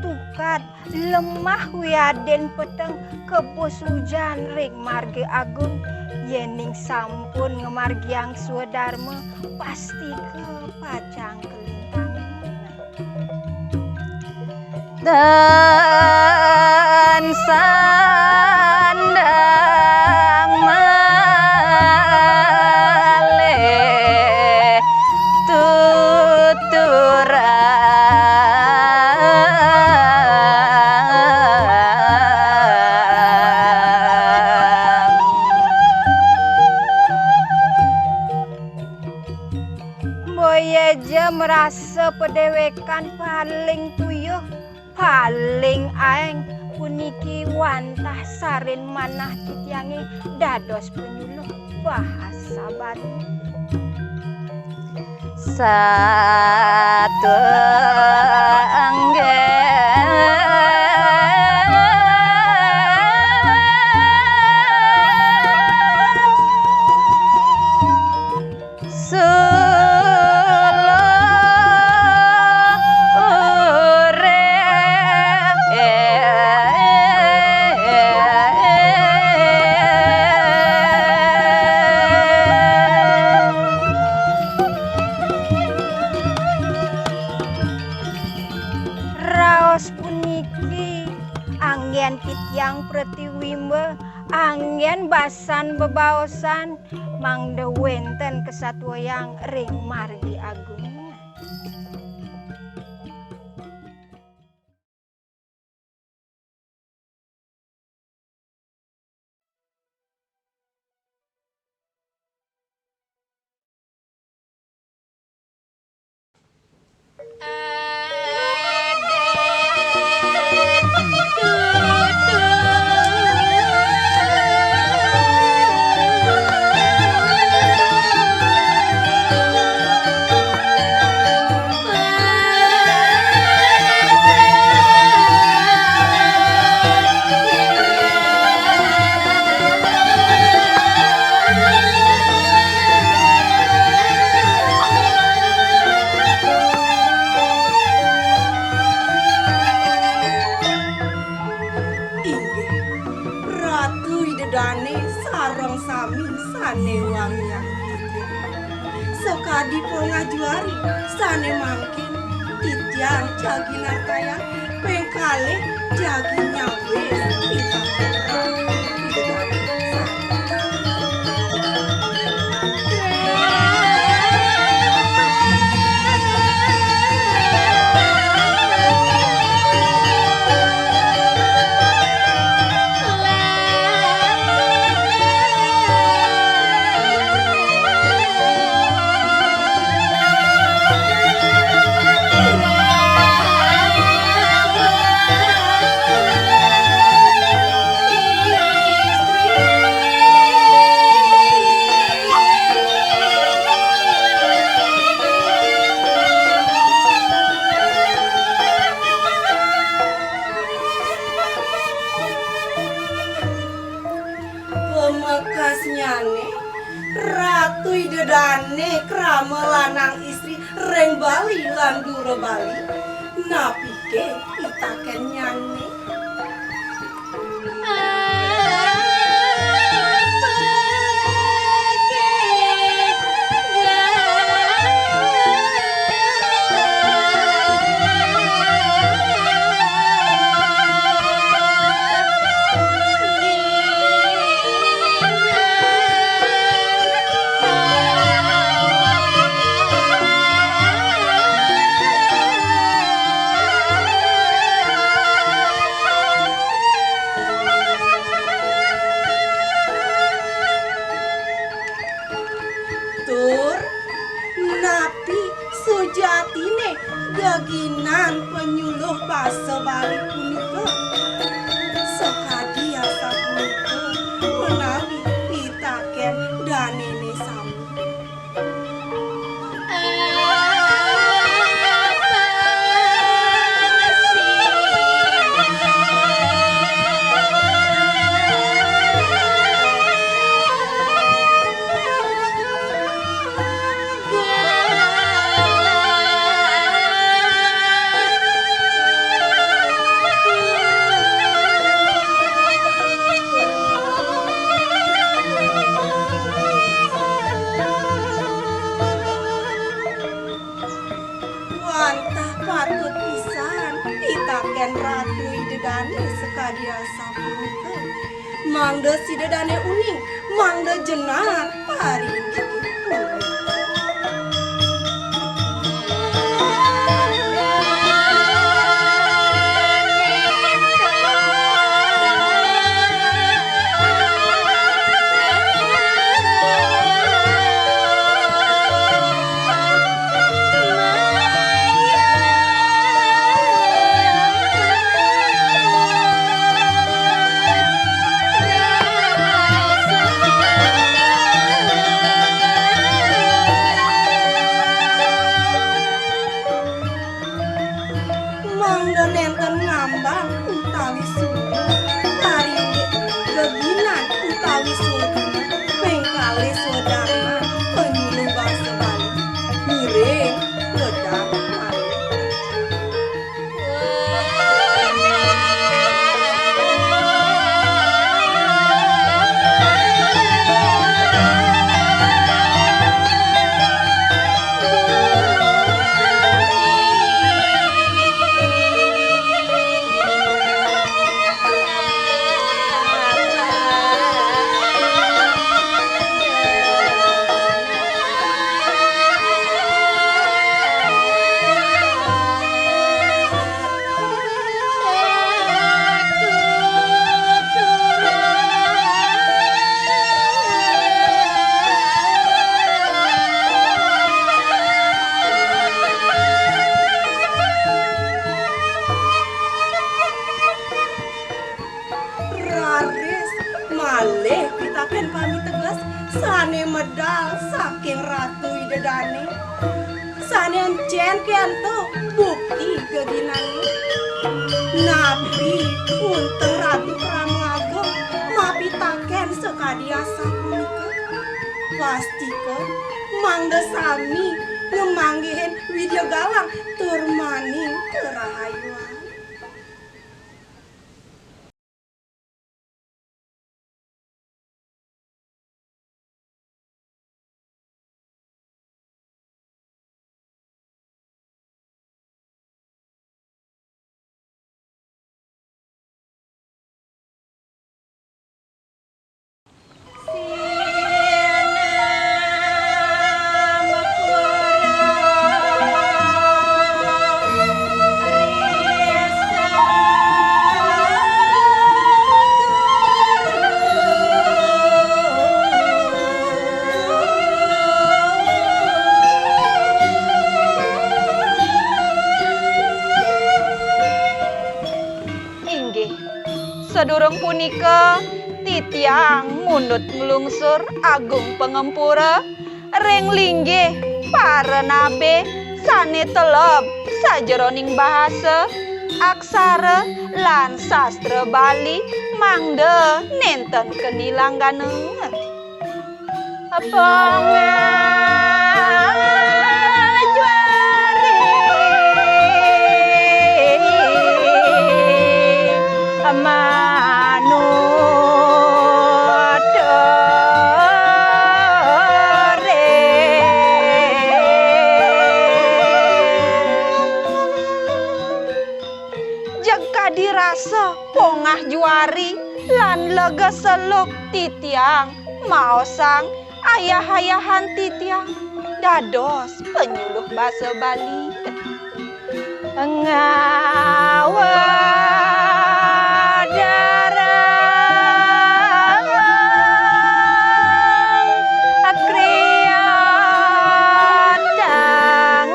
tukad lemah wiadin peteng, kebus ujan ring margi agung. Yéning sampun ngamargiang swadarma, pastika pacang kalintang. Dan sandang malih tuturang. Boya ja marasa padéwékan paling tuyuh, paling aéng, puniki wantah sarin manah titiangé dados panyuluh bahasa Bali. Satu anggén. Suluh urip. Raos puniki anggén titiang pratiwimba, anggén basan bebaosan, mangda wénten kasatuayang ring margi agung. Inggih, Ratu Ida Dané sareng sami sané wangiang titiang. Sakadi pongah juari sané mangkin titiang jagi nartayang, ping kalih jagi nyawis titiang. Pamekasnyané, Ratu Ida Dané krama lanang istri ring Bali lan dura Bali, napiké pitakennyané? Tur napi sujatiné geginan panyuluh basa Bali punika? Sakadi asapunika menawi pitakén danéné sami. Wantah patut pisan pitakén Ratu Ida dané sakadi asapunika. Mangda sida dané uning, mangda jenar paringgih. Mangda nénten ngambang utawi sungguh, paringgih geginan utawi sungguh, ping kalih swadarman panyuluh basa Bali. Ngiring ledang malih. Raris malih pitakén pamiteges sané medal saking Ratu Ida dané. Sané encén kénto bukti geginané. Napi unteng Ratu Krama Agung mapitakén sakadi asapunika? Pastika mangda sami ngamanggihin Widya Galang tur maning karahayuan. Inggih, sadurung punika titiang mundut nglungsur agung pangempura ring linggih paranabe sane teleb sajeroning bahasa, aksara, lan sastra Bali mangda nenten kenilanggana. Pangajwari manutore. Jeg kadi rasa pongah juari lan lega seluk titiang maosang ayah-ayahan titiang dados panyuluh basa Bali. Ngawedarang kriya tangan.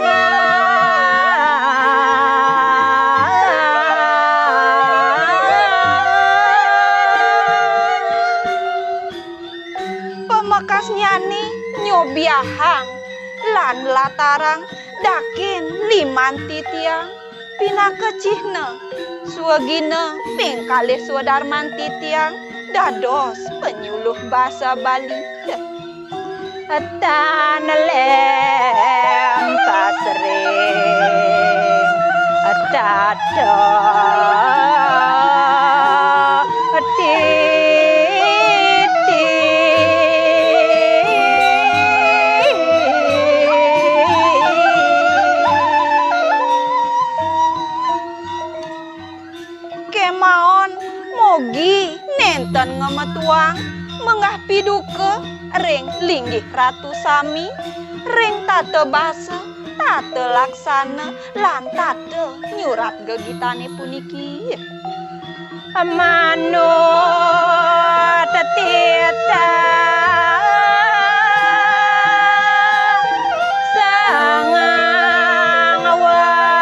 Pamekasnyane nyobiahang lan latarang dakin liman titiang, pinaka cihna swagina ping kalih swadarman titiang dados panyuluh basa Bali. Tan lem pasring tata titi. ngemetuang menggah piduka ring linggih ratu sami, ring tata basa, tata laksana, lan tata nyurat gegitané puniki. Manut titah sangang warang.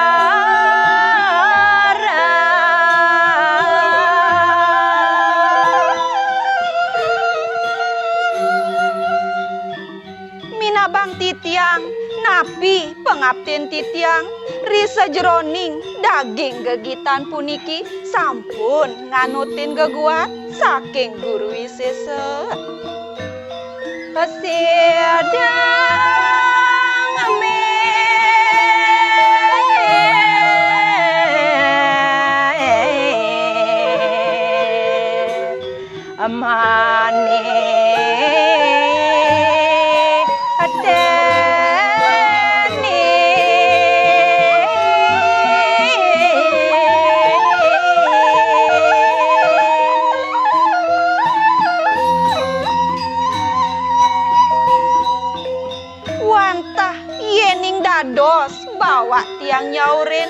Minabang titiang, napi pangaptin titiang ri sajeroning daging gegitan puniki sampun nganutin geguat saking Guru Wisésa. Sidang mih Mani Teni. Wantah yéning dados bawak tiang nyaurin,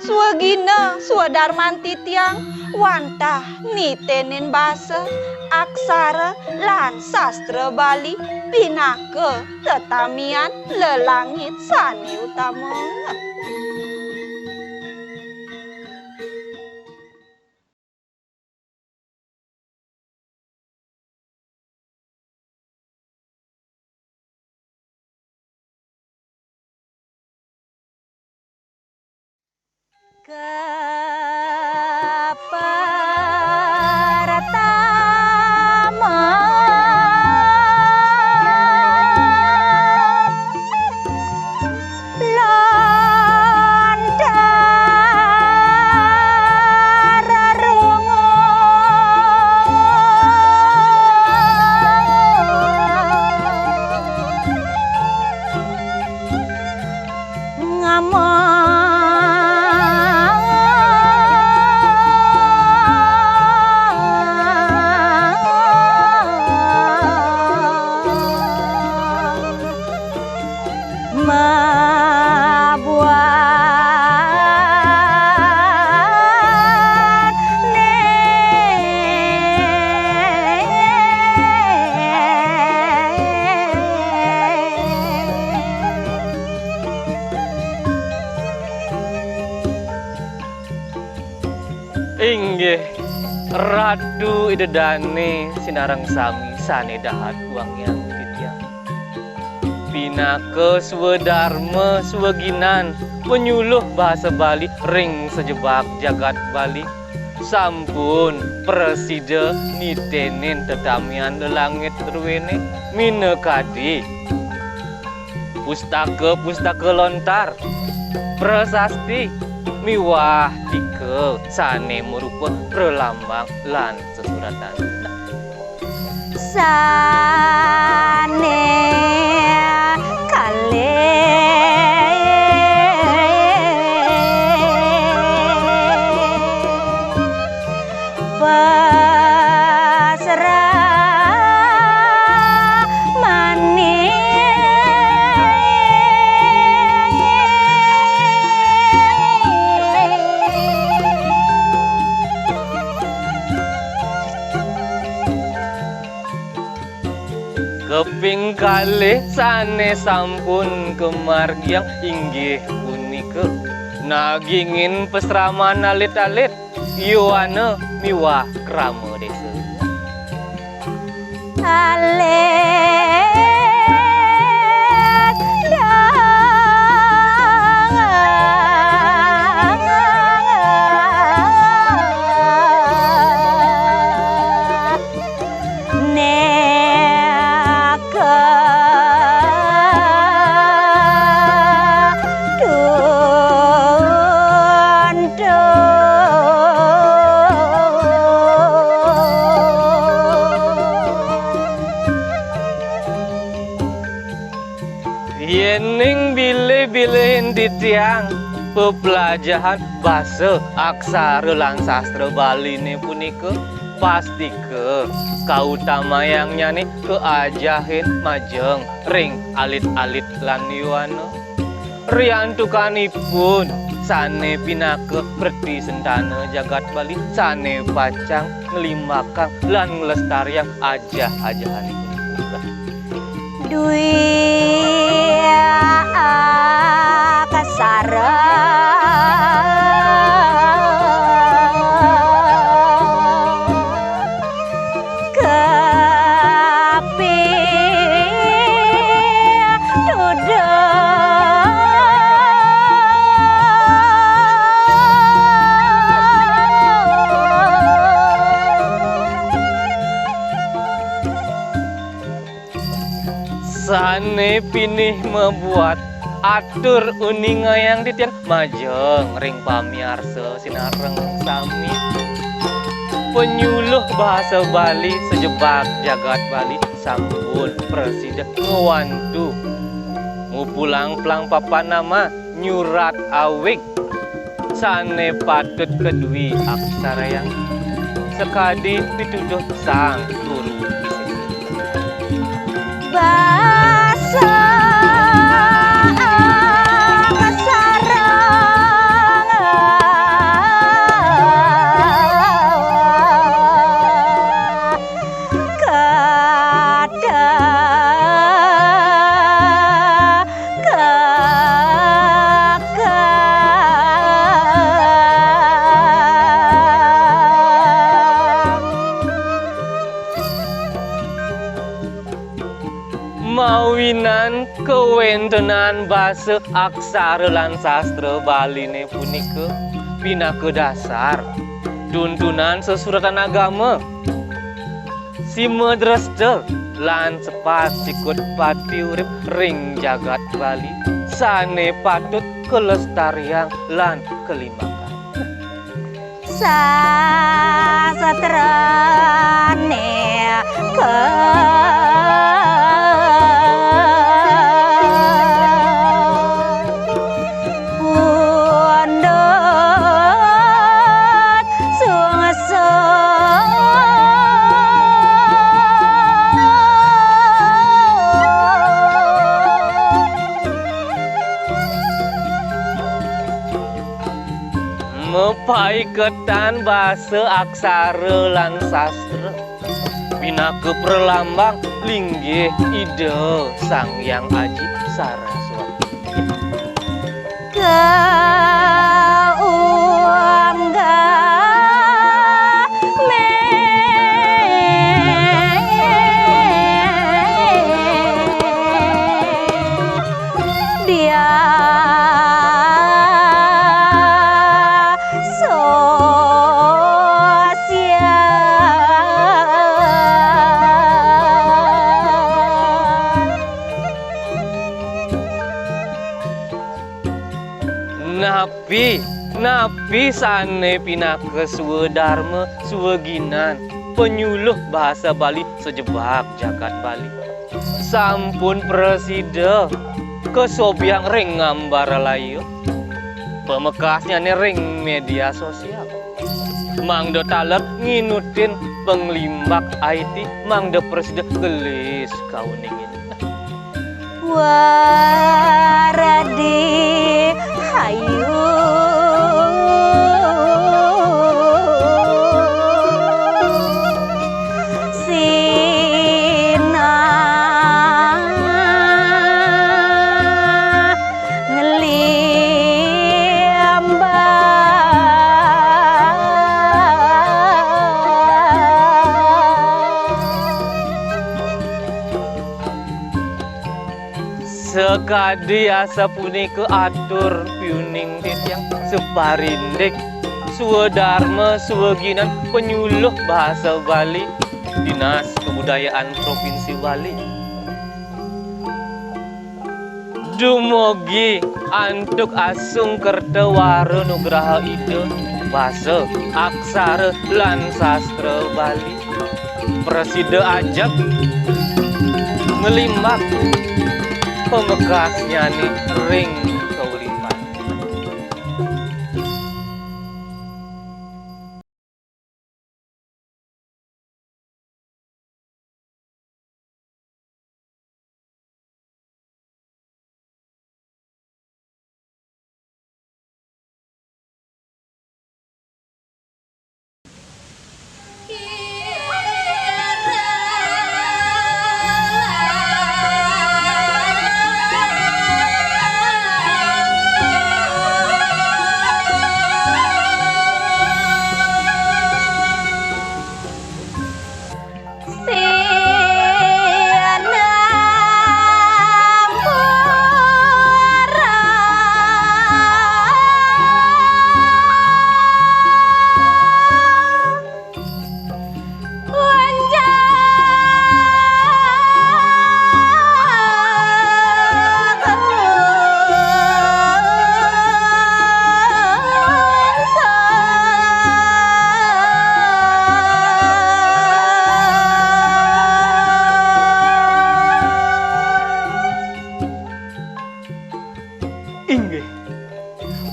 swagina swadarman titiang, wantah niténin basa, aksara, lan sastra Bali pinaka tetamian lelangit sané utama. Kapertama. Lontar rungu. Ngamang. Mabuat né. Inggih, Ratu Ida Dané sinareng sami sané dahat wangiang titiang. Pinaka swadarma swaginan panyuluh basa Bali ring sajebag jagat Bali, sampun prasida niténin tetamian lelangit druéné minakadi pustaka-pustaka lontar, prasasti miwah tika sané marupa pralambang lan sesuratan. Sané kalih pasrah maning. Kaping kalih sané sampun kamargiang inggih punika nagingin pasraman alit-alit, yowana miwah krama désa. Alit dang. Neka tuntung. Yéning bilih-bilihin titiang peplajahan basa, aksara lan sastra Baliné punika, Pastika kautamayannyané kaajahin majeng ring alit-alit lan yowana. Riantukanipun sané pinaka preti sentana jagat Bali sané pacang nglimbakang lan nglestariang ajah-ajahanipun. Dwi Aksara Kapituda. Sané pinih mabuat atur uningayang titiang majeng ring pamiarsa sinareng sami. Panyuluh basa Bali sajebag jagat Bali sampun prasida ngwantu mupulang plang papan nama nyurat awig sané patut kadwi aksarayang sakadi pituduh Sang Guru Wisésa. Basa aksara kata Mawinan kawéntenan basa aksara lan sastra Baliné punika pinaka dasar tuntunan sesuretan agama. Sima dresta lan sepat sikut pati urip ring jagat Bali sané patut kalestariang lan kalimbakang. Sasatrané ka pundut sungsung. Mapaiketan basa aksara lan sastra pinaka pralambang linggih Ida Sang Hyang Aji Saraswati. Kaunggah média sosial. Napi, napi sané pinaka swadarma, swaginan, panyuluh basa Bali sajebag jagat Bali sampun prasida kasobiang ring ngambaralaya. Pamekasnyané ring média sosial. Mangda taler nginutin panglimbak I T, mangda prasida gelis kauningin. Waradi hayu sinah nglimbak. Sakadi asapunika atur piuning titiang saparindik swadarma swaginan panyuluh basa Bali, Dinas Kebudayaan Provinsi Bali. Dumugi antuk asung kerta wara nugraha Ida, basa, aksara, lan sastra Bali prasida ajeg nglimbak pamekasnyané ring kauripan. Inggih.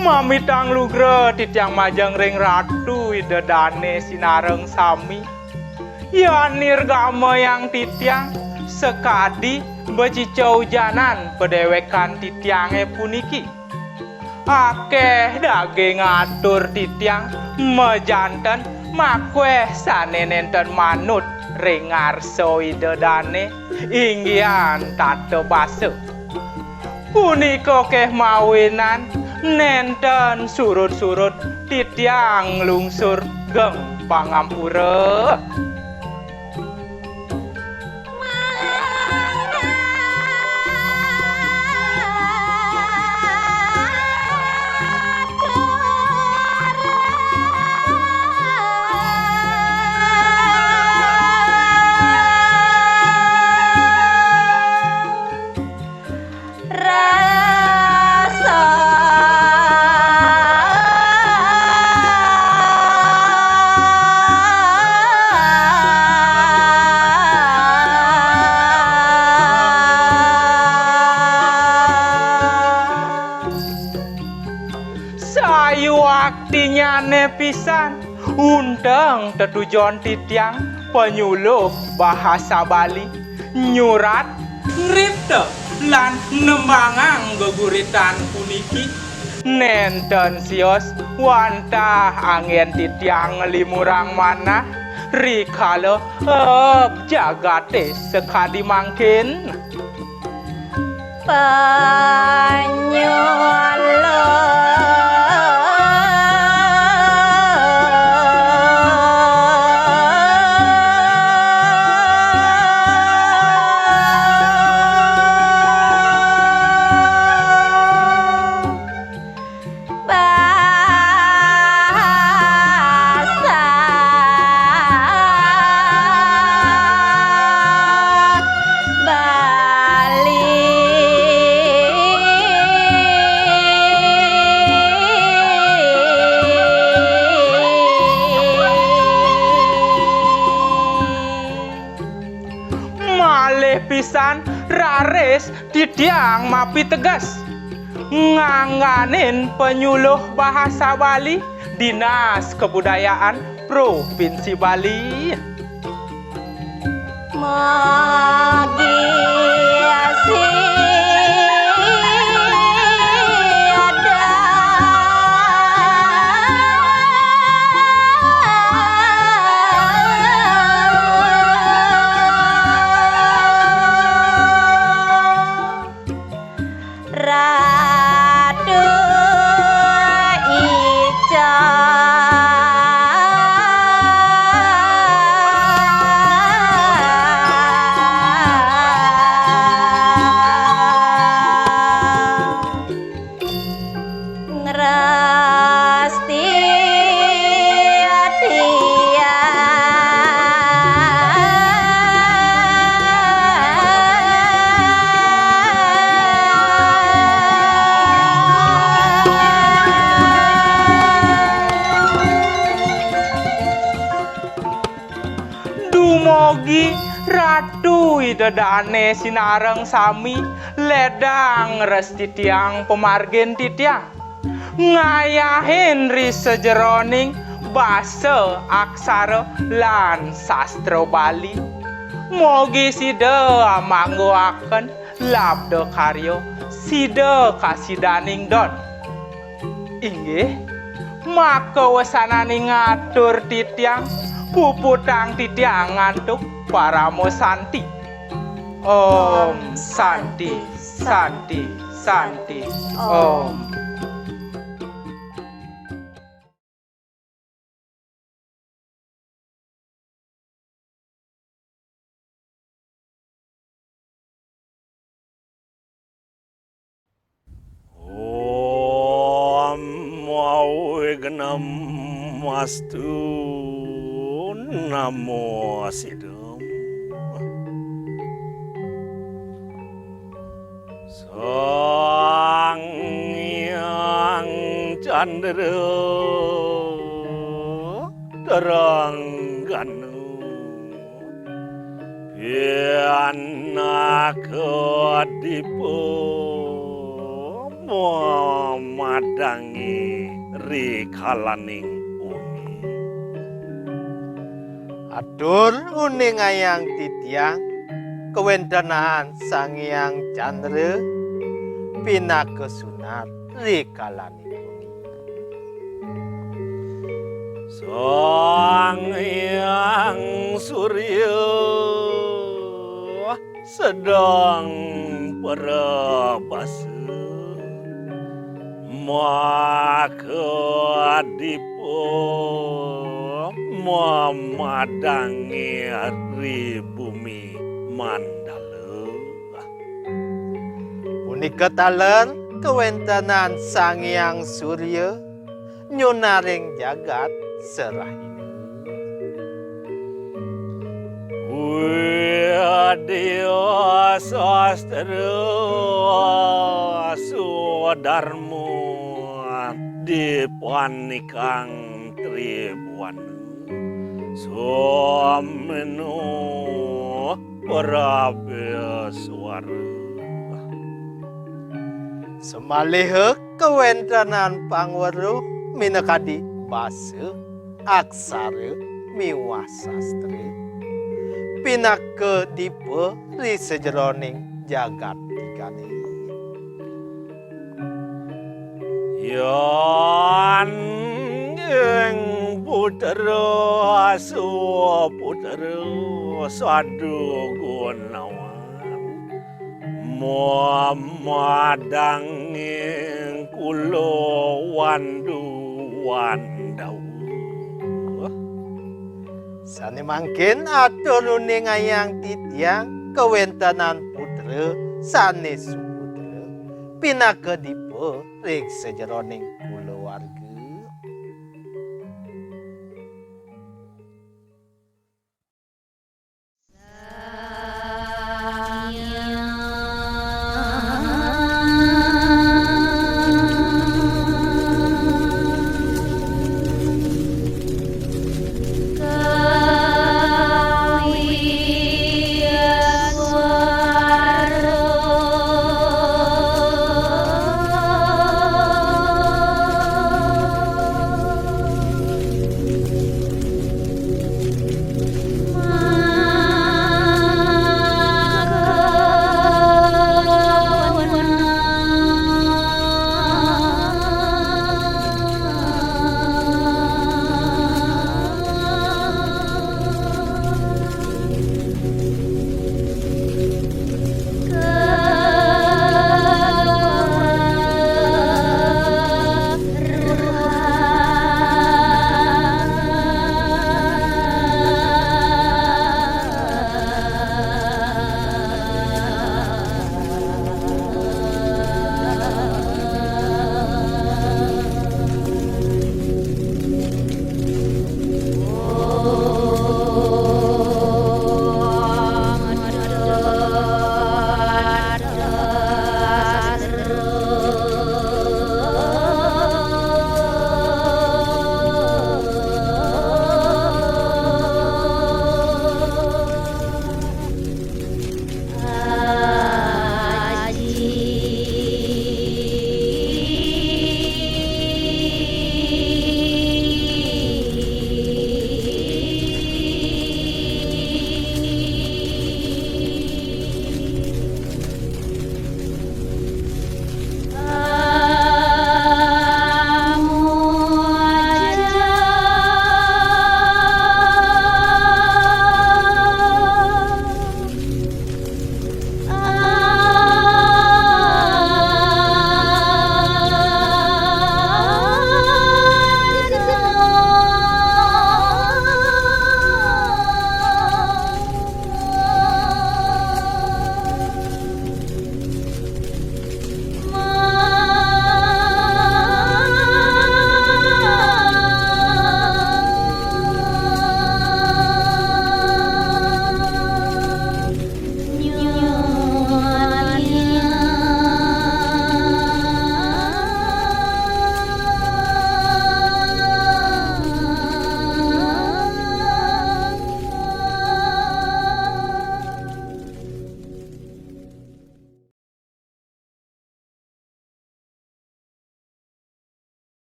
Mamitang lugra titiang majeng ring Ratu Ida Dane sinareng sami. Yan nirgamayang titiang sakadi becica ujanan padewekan titiange puniki. Akeh daging atur titiang majanten makweh sane nenten manut ring ngarsa Ida Dane, inggihan tata basa. Punika keh mawinan nenten surud-surud titiang nglungsur geng pangampura. Rasa sayuaktinyane pisan, unteng tetujon titiang panyuluh bahasa Bali. Nyurat, ngripta, lan nembangang geguritan puniki nenten sios wantah anggen titiang nglimurang manah rikala eb jagate sakadi mangkin. Panyuluh. Basa Bali. Malih pisan raris titiang mapiteges ngangganin panyuluh bahasa Bali Dinas Kebudayaan Provinsi Bali. Magi sida Ratu Ica. Ngrasti atian. Dumogi Ratu Ida Dane sinareng sami ledang restitiang pamargin titiang. Ngayahin ri sajeroning basa aksara lan sastra Bali. Mogi sida amangguaken labda karya sida kasidaning don. Inggih, maka wesananing ngatur titiang, puputang titiang antuk parama santi. Om Santi, Santi, Santi, Om. Om Awighnam Astu Namo Siddham. Sang Hyang Candra Terang Ganu Pinaka Dipa pamadange ri kalaning wengi. Atur uningayang titiang kawentenan Sang Hyang Candra pinaka sunat ri kalaning wengi. Sang Hyang Surya sedang parabasa maka dipa mamadange ri bumi Mandala. Punika taler kawentenan Sang Hyang Surya nyunaring jagat Serahina. Widya sastra swadharma dipanikang tribuana sameno prabeswara. Samaliha kawentenan pangweruh minakadi basa, aksara miwah sastra pinaka dipa ri sajeroning jagat tigane. Yan ing putra suputra sadu gunawan mamadanging kula wandu wandawa. Sane mangkin atur uningayang titiang kawentenan putra sane suputra pinaka dipa ring sajeroning kulawarga.